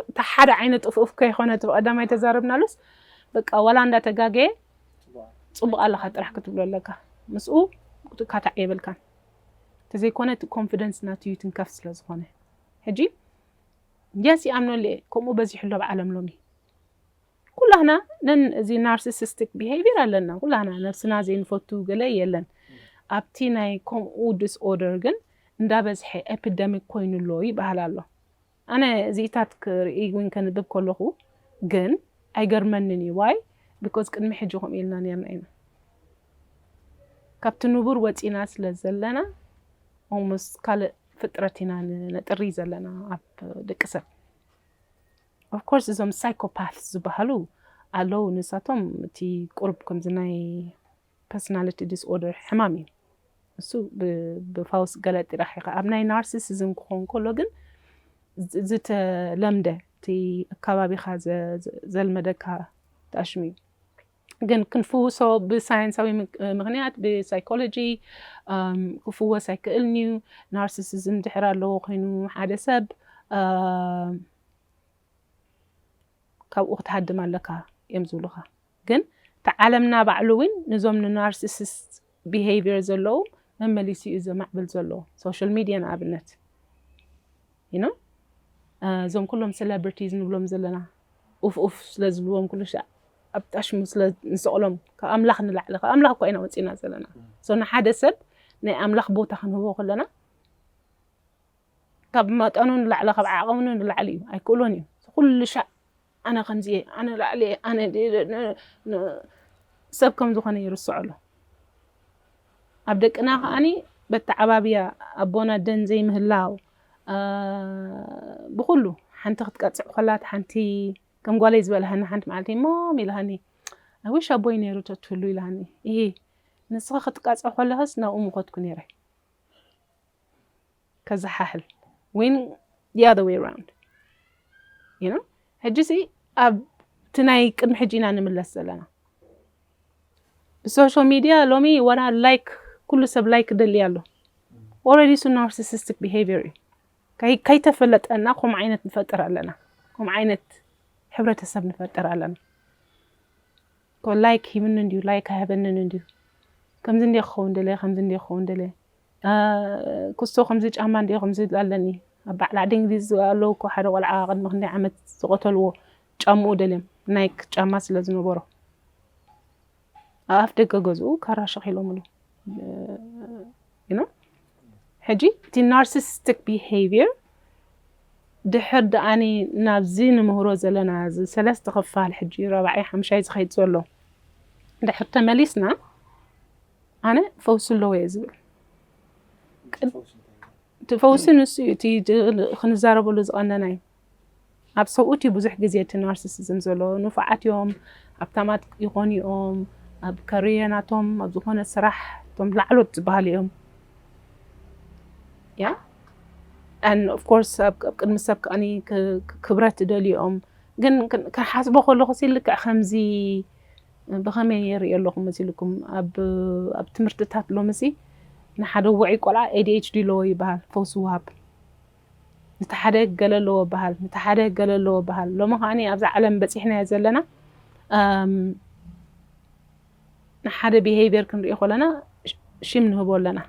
እታ ሓደ ዓይነት ኡፍ ኡፍ ከይኮነ እቲ ቀዳማይ ተዛረብናሉስ፣ በቃ ዋላ እንዳተጋገየ ጽቡቕ ኣለኻ ጥራሕ ክትብሎ ኣለካ። ምስኡ ካታዕ የብልካን። ተዘይኮነ እቲ ኮንፊደንስ ናቱ ይትንከፍ ስለ ዝኾነ። ሕጂ የስ ይኣምነሉ እየ፣ ከምኡ በዚሑ ኣሎ ኣብ ዓለም ሎሚ። ኩላህና ነን እዚ ናርሲሲስቲክ ቢሄቪር ኣለና። ኩላህና ነብስና ዘይንፈቱ ገለ የለን። ኣብቲ ናይ ከምኡ ዲስኦርደር ግን እንዳበዝሐ ኤፒደሚክ ኮይኑ ኣሎ ይበሃል ኣሎ። ኣነ እዚኢታት ክርኢ እውን ከንብብ ከለኹ ግን ኣይገርመንን እዩ። ዋይ? ቢኮዝ ቅድሚ ሕጂ ከምኡ ኢልና ነርና ኢና። ካብቲ ንቡር ወፂና ስለ ዘለና ኦልሞስት ካልእ ፍጥረት ኢና ን- ነጥሪ ዘለና ኣብ ደቂ ሰብ። ኦፍኮርስ እዞም ሳይኮፓት ዝበሃሉ ኣለዉ። ንሳቶም እቲ ቁሩብ ከምዚ ናይ ፐርሶናሊቲ ዲስኦርደር ሕማም እዩ። እሱ ብ- ብፋውስ ገለጥ ኢኻ ኢኻ። ኣብ ናይ ናርሲሲዝም ክኸውን ከሎ ግን ዝ- ዝተለምደ እቲ ኣካባቢኻ ዘ- ዘ- ዘልመደካ ተኣሽሙ እዩ። ግን ክንፍውሶ ብሳይንሳዊ ምክ- ምኽንያት ብሳይኮሎጂ ኣም፣ ክፍወስ ኣይክእልን እዩ። ናርሲሲዝም ድሕር ኣለዎ ኮይኑ ሓደ ሰብ ኣም፣ ካብኡ ክትሃድም ኣለካ እዮም ዝብሉኻ። ግን እቲ ዓለምና ባዕሉ እውን ንዞም ንናርሲሲስት ቢሄቪር ዘለዉ መመሊሱ እዩ ዘማዕብል ዘሎ። ሶሻል ሚድያ ንኣብነት you know እዞም ኩሎም ሴሌብሪቲዝ ንብሎም ዘለና ኡፍ ኡፍ ስለ ዝብልዎም ኩሉ ሻዕ ኣብ ጣሽሙ ስለ ንሰቕሎም ካብ ኣምላኽ ንላዕሊ ካብ ኣምላኽ እኳ ኢና ወፂና ዘለና። ሶ ንሓደ ሰብ ናይ ኣምላኽ ቦታ ክንህቦ ከለና ካብ መጠኑ ንላዕሊ ካብ ዓቐኑ ንላዕሊ እዩ ኣይክእሎን እዩ። ኩሉ ሻዕ ኣነ ከምዚ እየ፣ ኣነ ላዕሊ እየ፣ ኣነ ድ- ድ- ን- ን- ሰብ ከም ዝኾነ ይርስዖ ኣሎ። ኣብ ደቅና ከዓኒ በተዓባብያ ኣቦና ደን ዘይምህላው ኣ፣ ብኩሉ ሓንቲ ክትቀፅዕ ከላት ሓንቲ ከም ጓለይ ዝበልሃኒ ሓንቲ መዓልቲ ሞም ኢልሃኒ ኣዊሽ ኣቦይ ነይሩ ተትህሉ ኢልሃኒ። ይሄ ንስኻ ክትቃፅዕ ከለኸስ ናብኡ ምኸድኩ ነይረ። ከዘሓሕል ወይን the other way around you know ሕጂ ሲ ኣብቲ ናይ ቅድሚ ሕጂ ኢና ንምለስ ዘለና። ብሶሻል ሚድያ ሎሚ ዋላ ላይክ ኩሉ ሰብ ላይክ ደሊ ኣሎ። ኦረዲ እሱ ናርሲሲስቲክ ቢሄቪር እዩ። ከይ- ከይተፈለጠና ከምኡ ዓይነት ንፈጥር ኣለና። ከምኡ ዓይነት ሕብረተሰብ ንፈጥር ኣለና። ኮ ላይክ ሂብኒ እንድዩ ላይክ ኣይሃበንን እንድዩ ከምዚ እንደ ክኸውን ደለየ ከምዚ እንደ ክኸውን ደለየ ክስቶ ከምዚ ጫማ እንደ ከምዚ ኣለኒ ኣብ ባዕላ ዓዲ እንግሊዝ ኣለዉ እኮ ሓደ ቆልዓ ቅድሚ ክንደይ ዓመት ዝቐተልዎ ጫምኡ ደልዮም ናይክ ጫማ ስለ ዝነበሮ ኣብ ኣፍ ደገ ገዝኡ ካራ ሸኺሎምሉ you know ሕጂ እቲ ናርሲሲስቲክ ቢሄቪር ድሕር ደኣኒ ናብዚ ንምህሮ ዘለና እዚ ሰለስተ ክፋል ሕጂ ረባዓይ ሓምሻይ ዝኸይድ ዘሎ ድሕር ተመሊስና ኣነ ፈውሲ ኣለዎ እየ ዝብል። እቲ ፈውሲ ንሱ እዩ እቲ ክንዛረበሉ ዝቐነና እዩ። ኣብ ሰብኡት እዩ ብዙሕ ግዜ እቲ ናርሲሲዝም ዘሎ። ንፉዓት እዮም፣ ሃብታማት ይኾኑ እዮም፣ ኣብ ከርየ ናቶም ኣብ ዝኾነ ስራሕ እቶም ላዕሎት ዝበሃሉ እዮም። ያ and of course ኣብ ኣብ ቅድሚ ሰብ ከዓኒ ክ- ክ- ክብረት ይደልዩ እዮም። ግን ክን- ክንሓስቦ ከለኹ ሲ ልክዕ ከምዚ ብኸመይ ይርኢ ኣለኹ መሲልኩም ኣብ ኣብ ትምህርትታት ሎሚ ሲ ንሓደ ውዑይ ቆልዓ ኤ ዲ ኤች ዲ ኣለዎ ይበሃል ፈውሲ ወሃብ። ነቲ ሓደ ገለ ኣለዎ በሃል፣ ነቲ ሓደ ገለ ኣለዎ በሃል። ሎሚ ከዓኒ ኣብዛ ዓለም በፂሕናዮ ዘለና ኣም፣ ንሓደ ቢሄቪየር ክንሪኦ ከለና ሽ- ሽም ንህቦ ኣለና።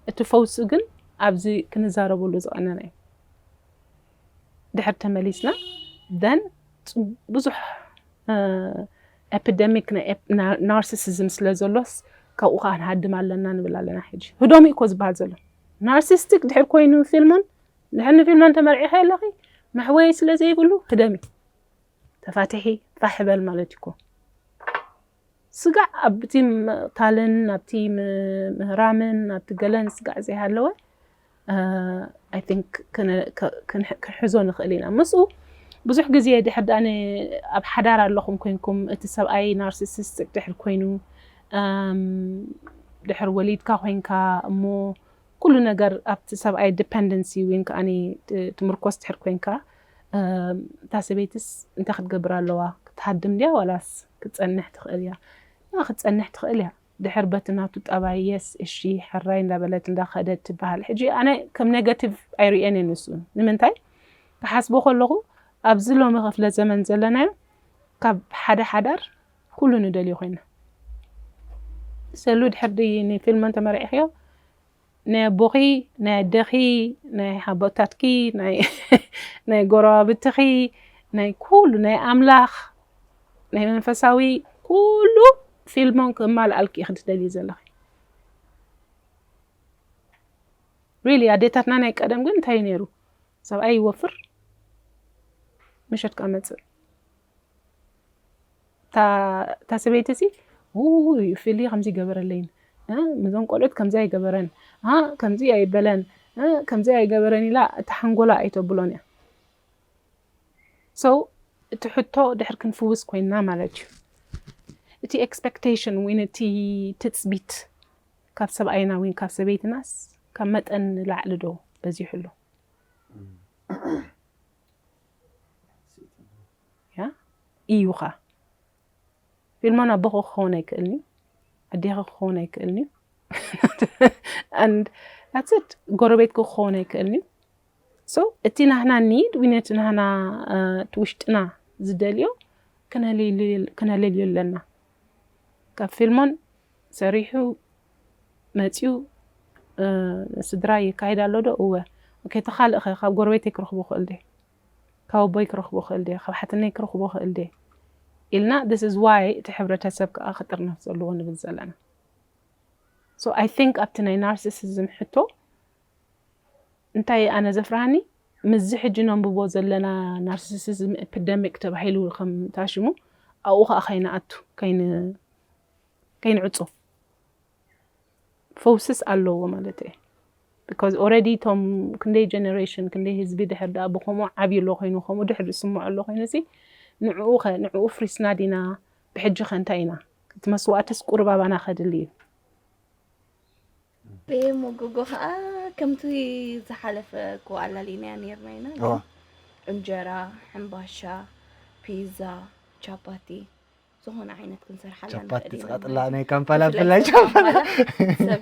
እቲ ፈውሲ ግን ኣብዚ ክንዛረበሉ ዝቐነና እዩ። ድሕር ተመሊስና ደን ብዙሕ ኤፒደሚክ ናይ ኤፕ- ና- ናርሲሲዝም ስለ ዘሎስ ካብኡ ከዓ ንሃድም ኣለና ንብል ኣለና። ሕጂ ህዶም እኮ ዝበሃል ዘሎ ናርሲስቲክ ድሕር ኮይኑ ፊልሞን ድሕር ንፊልሞን ተመርዒኸ ኣለኺ መሕወይ ስለ ዘይብሉ ህደሚ ተፋትሒ ፋሕ በል ማለት እኮ። ስጋዕ ኣብቲ ምቕታልን ኣብቲ ም- ምህራምን ኣብቲ ገለን ስጋዕ ዘይሃለወ I think ክንሕዞ ንኽእል ኢና። ምስኡ ብዙሕ ግዜ ድሕር ዳኣ ኣብ ሓዳር ኣለኹም ኮይንኩም እቲ ሰብኣይ ናርሲሲስቲክ ድሕር ኮይኑ ድሕር ወሊድካ ኮይንካ እሞ ኩሉ ነገር ኣብቲ ሰብኣይ ዲፐንደንሲ ወይን ከዓኒ ትምርኮስ ድሕር ኮይንካ እታ ሰበይትስ እንታይ ክትገብር ኣለዋ? ክትሃድም ድያ ዋላስ ክትፀንሕ ትኽእል እያ? ክትፀንሕ ትኽእል እያ። ድሕር በቲ ናቱ ጠባይ የስ እሺ ሕራይ እንዳበለት እንዳኸደት ትበሃል። ሕጂ ኣነ ከም ኔጋቲቭ ኣይርእየን እየ ንሱ። ንምንታይ ክሓስቦ ከለኹ ኣብዚ ሎሚ ክፍለ ዘመን ዘለናዮ ካብ ሓደ ሓዳር ኩሉ ንደልዮ ኮይና ሰሉ ድሕር ድይ ንፊልመን ተመርዒኽዮ ናይ ኣቦኺ ናይ ኣደኺ ናይ ሓቦታትኪ ናይ ናይ ጎረባብትኺ ናይ ኩሉ ናይ ኣምላኽ ናይ መንፈሳዊ ኩሉ ፊልሞን ክማልኣልኪ ኢኺ ትደልዩ ዘለኺ። ሪሊ ኣዴታትና ናይ ቀደም ግን እንታይ ነይሩ? ሰብኣይ ይወፍር ምሸት ከዓ መፅእ። እታ ሰበይቲ ሲ ውይ ፊሊ ከምዚ ይገበረለይን ምዞም ቆልዑት ከምዚ ኣይገበረን ከምዚ ኣይበለን ከምዚ ኣይገበረን ኢላ እታ ሓንጎላ ኣይተብሎን እያ። So እቲ ሕቶ ድሕር ክንፍውስ ኮይንና ማለት እዩ። እቲ ኤክስፐክቴሽን ወይ እቲ ትፅቢት ካብ ሰብኣይና ወይ ካብ ሰበይትናስ ካብ መጠን ንላዕሊ ዶ በዚሑ ኣሎ? ያ እዩ ኸ ፊልሞን ኣቦኺ ክኸውን ኣይክእልን እዩ፣ ኣዴኺ ክኸውን ኣይክእልን እዩ፣ and that's it፣ ጎረቤትኪ ክኸውን ኣይክእልን እዩ። So እቲ ናህና ኒድ ወይ ነቲ ናህና እቲ ውሽጥና ዝደልዮ ክነለልዮ ኣለና። ካብ ፊልሞን ሰሪሑ መፂኡ ስድራ የካይድ ኣሎ ዶ? እወ። ኦኬ፣ እቲ ካልእ ኸ ካብ ጎረቤተይ ክረኽቦ ክእል ድየ? ካብ ኣቦይ ክረኽቦ ክእል ድየ? ካብ ሓትነይ ክረኽቦ ክእል ድየ? ኢልና this is why እቲ ሕብረተሰብ ከዓ ክጥርነፍ ዘለዎ ንብል ዘለና። So I think ኣብቲ ናይ ናርሲሲዝም ሕቶ እንታይ ኣነ ዘፍርሃኒ ምስዚ ሕጂ ነንብቦ ዘለና ናርሲሲዝም ኤፒደሚክ ተባሂሉ ከም ታሽሙ ኣብኡ ከዓ ከይንኣቱ ከይንዕፁ ፈውስስ ኣለዎ ማለት እየ። Because already እቶም ክንደይ ጀነሬሽን ክንደይ ህዝቢ ድሕር ዳኣ ብከምኡ ዓብዩ ኣሎ ኮይኑ ከምኡ ድሕር ዝስምዖ ኣሎ ኮይኑ ሲ ንዕኡ ኸ ንዕኡ ፍሪስና ዲና ብሕጂ ኸ እንታይ ኢና እቲ መስዋእትስ ቁርብ ኣባና ከድሊ እዩ። ብሞጎጎ ከዓ ከምቲ ዝሓለፈ እኮ ኣላሊናያ ነርና ኢና። እንጀራ፣ ሕምባሻ፣ ፒዛ፣ ቻፓቲ ዝኾነ ዓይነት ክንሰርሓላ ቻፓቲ ንኽእል ኢና ዝቐጥላ ማለት እዩ። ናይ ካምፓላ ብፍላይ ብፍላይ ቻፓቲ። ካምፓላ ሰብ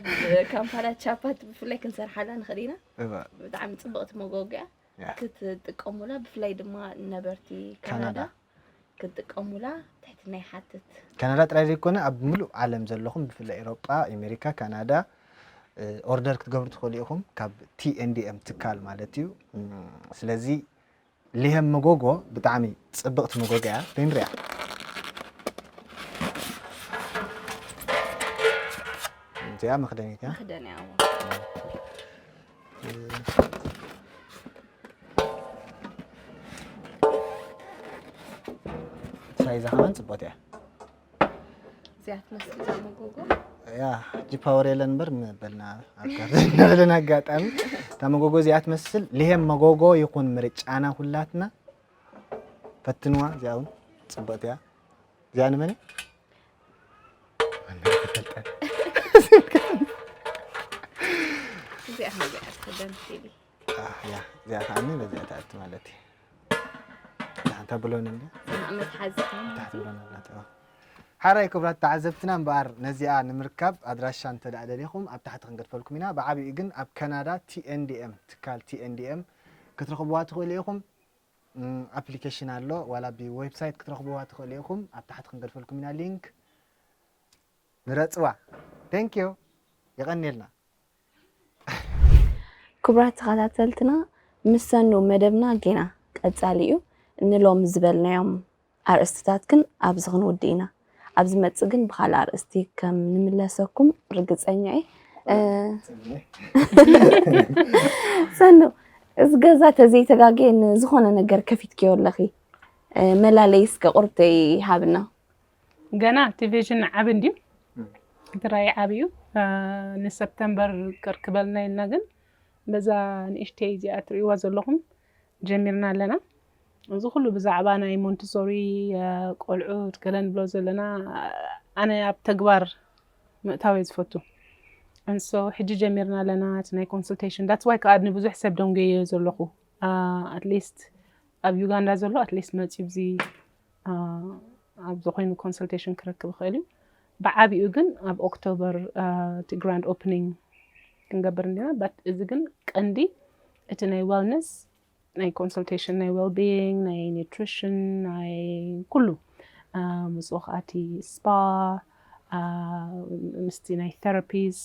ካምፓላ ቻፓቲ ብፍላይ ክንሰርሓላ ንኽእል ኢና። እባ። ብጣዕሚ ፅብቕቲ መጎጎያ ያ። ክትጥቀሙላ ብፍላይ ድማ ነበርቲ ካናዳ ካናዳ። ክትጥቀሙላ ትሕትና ይሓትት። ካናዳ ጥራይ ዘይኮነ ኣብ ምሉእ ዓለም ዘለኹም ብፍላይ ኤሮጳ፣ ኣሜሪካ፣ ካናዳ ኦርደር ክትገብሩ ትኽእሉ ኢኹም ካብ ቲኤንዲኤም ትካል ማለት እዩ። ስለዚ ሊሄም መጎጎ ብጣዕሚ ጽብቕቲ መጎጎ እያ። ክንሪኣ። እዚኣ መኽደኒት እያ። መኽደኒ እያ። ሳይዛ ከማን ጽብቕቲ እያ። እዚኣ ትመስል እዛ መጎጎ። ያ ሕጂ ፓወር የለን እምበር ምበልና ኣብ ጋርደን ንብልን ኣጋጣሚ እታ መጎጎ እዚኣ ትመስል ልሄም መጎጎ ይኹን ምርጫና ሁላትና ፈትንዋ። እዚኣ እውን ጽብቕቲ እያ። እዚኣ ንመን እያ? እዚኣ እዚኣ ትኽደን ፊሊ እያ። እዚኣ ከዓኒ ነዚኣ ትኣቲ ማለት እዩ። ሓንታ ብሎን እንደ መትሓዚ ታሕቲ ብሎን ኣላትዋ። ሓራይ ክቡራት ተዓዘብትና እምበኣር ነዚኣ ንምርካብ ኣድራሻ እንተ ደኣ ደሊኹም ኣብ ታሕቲ ክንገድፈልኩም ኢና። ብዓብኡ ግን ኣብ ካናዳ ቲኤንዲኤም ትካል ቲኤንዲኤም ክትረኽብዋ ትኽእሉ ኢኹም። ኣፕሊኬሽን ኣሎ ዋላ ብዌብሳይት ክትረኽብዋ ትኽእሉ ኢኹም። ኣብ ታሕቲ ክንገድፈልኩም ኢና ሊንክ። ንረጽዋ። Thank you። የቐንየልና። ክቡራት ተኸታተልትና ምስ ሰኑ መደብና ጌና ቀጻሊ እዩ። ንሎም ዝበልናዮም ኣርእስትታት ግን ኣብዚ ክንውድእ ኢና። ኣብ ዝመጽእ ግን ብኻልእ ኣርእስቲ ከም ንምለሰኩም ርግጸኛ እየ። እ፣ ሰኑ፣ እዚ ገዛ ተዘይተጋግየ ንዝኾነ ነገር ከፊትክዮ ኣለኺ። መላለይ እስከ ቁርብተይ ሃብና። ገና እቲ ቪዥን ዓቢ እንድዩ። እቲ ራእይ ዓቢ እዩ። ንሰፕተምበር ቅርክበልና ኢልና ግን በዛ ንእሽተይ እዚኣ ትርእይዋ ዘለኹም ጀሚርና ኣለና። እዚ ኩሉ ብዛዕባ ናይ ሞንቲሶሪ ቆልዑት ገለ ንብሎ ዘለና ኣነ ኣብ ተግባር ምእታው እየ ዝፈቱ። እንሶ ሕጂ ጀሚርና ኣለና እቲ ናይ ኮንስልቴሽን that's why ከዓ ንብዙሕ ሰብ ደንጎዮ ዘለኹ ኣትሊስት ኣብ ዩጋንዳ ዘሎ ኣትሊስት መፅዩ ብዚ ኣብዚ ኮይኑ ኮንሰልቴሽን ክረክብ ይኽእል እዩ። ብዓቢኡ ግን ኣብ ኦክቶበር እቲ ግራንድ ኦፕኒንግ ክንገብር እንዲና። በት እዚ ግን ቀንዲ እቲ ናይ ዌልነስ ናይ ኮንሰልቴሽን ናይ ዌልቢንግ ናይ ኒትሪሽን ናይ ኩሉ ምስኡ ከኣቲ ስፓ ምስቲ ናይ ቴራፒስ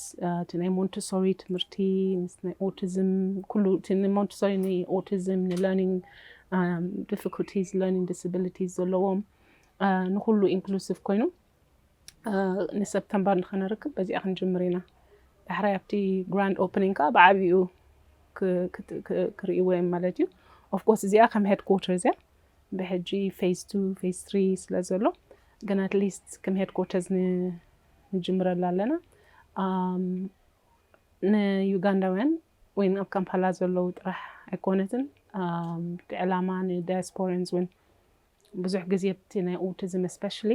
እቲ ናይ ሞንቲሶሪ ትምህርቲ ምስ ናይ ኦቲዝም ኩሉ እቲ ሞንቲሶሪ ንኦቲዝም ንለርኒንግ ዲፊኩልቲስ ለርኒንግ ዲስቢሊቲስ ዘለዎም ንኩሉ ኢንክሉሲቭ ኮይኑ ንሰፕተምበር ንኸነርክብ በዚኣ ክንጅምር ኢና። ዳሕራይ ኣብቲ ግራንድ ኦፕኒንግ ከዓ ብዓብይኡ ክርእይዎ እዮም ማለት እዩ። ኦፍኮርስ እዚኣ ከም ሄድኮርተርስ እያ ብሕጂ ፌዝ ቱ ፌዝ ትሪ ስለ ዘሎ ግን ኣትሊስት ከም ሄድኮርተርስ ንጅምረላ ኣለና። ንዩጋንዳውያን ወይ ኣብ ካምፓላ ዘለዉ ጥራሕ ኣይኮነትን እቲ ዕላማ ንዳያስፖራንስ እውን ብዙሕ ግዜ ኣብቲ ናይ ኦቲዝም ስፔሻሊ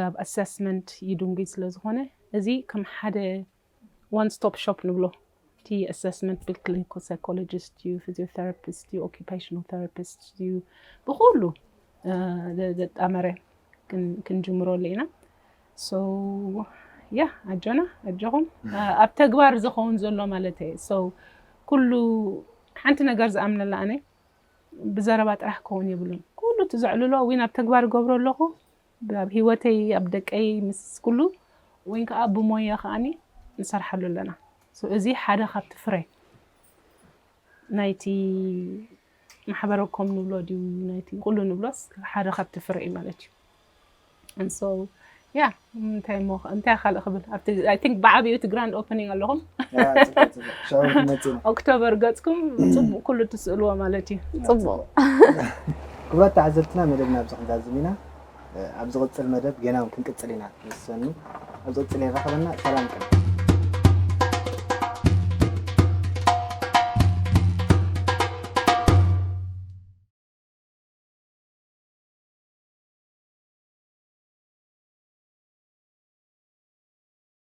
ኣብ ኣሰስመንት ይድንጉይ ስለ ዝኾነ እዚ ከም ሓደ ዋን ስቶፕ ሾፕ ንብሎ እቲ ኣሰስመንት ብክሊኒካል ሳይኮሎጂስት እዩ ፊዚዮቴራፒስት እዩ ኦኪፓሽናል ቴራፒስት እዩ ብኩሉ ዘጣመረ ክንጅምረሉ ኢና። ያ ኣጆና ኣጆኹም ኣብ ተግባር ዝኸውን ዘሎ ማለት እየ። ኩሉ ሓንቲ ነገር ዝኣምነላ ኣነ ብዘረባ ጥራሕ ክኸውን የብሉን። ኩሉ እቲ ዘዕልሎ ዊን ኣብ ተግባር ገብሮ ኣለኹ ኣብ ህይወተይ ኣብ ደቀይ ምስ ኩሉ ዊን ከዓ ብሞያ ከዓኒ ንሰርሓሉ ኣለና። እዚ ሓደ ካብቲ ፍረ ናይቲ ማሕበረ ኮም ንብሎ ድዩ ናይቲ ኩሉ ንብሎስ ሓደ ካብቲ ፍረ እዩ ማለት እዩ። And so yeah እንታይ ሞ እንታይ ካልእ ክብል ኣብቲ I think ብዓብዩ እቲ ግራንድ ኦፕኒንግ ኣለኹም ሽዑ ክንመፅእ ኢና። ኦክቶበር ገፅኩም ፅቡቅ ኩሉ ትስእልዎ ማለት እዩ። ፅቡቅ ክቡራት ተዓዘብትና መደብና ኣብዚ ክንዛዝም ኢና። ኣብ ዝቕፅል መደብ ገና እውን ክንቅፅል ኢና ምስ ሰኑ ኣብ ዝቕፅል የራኸበና። ሰላም ቀን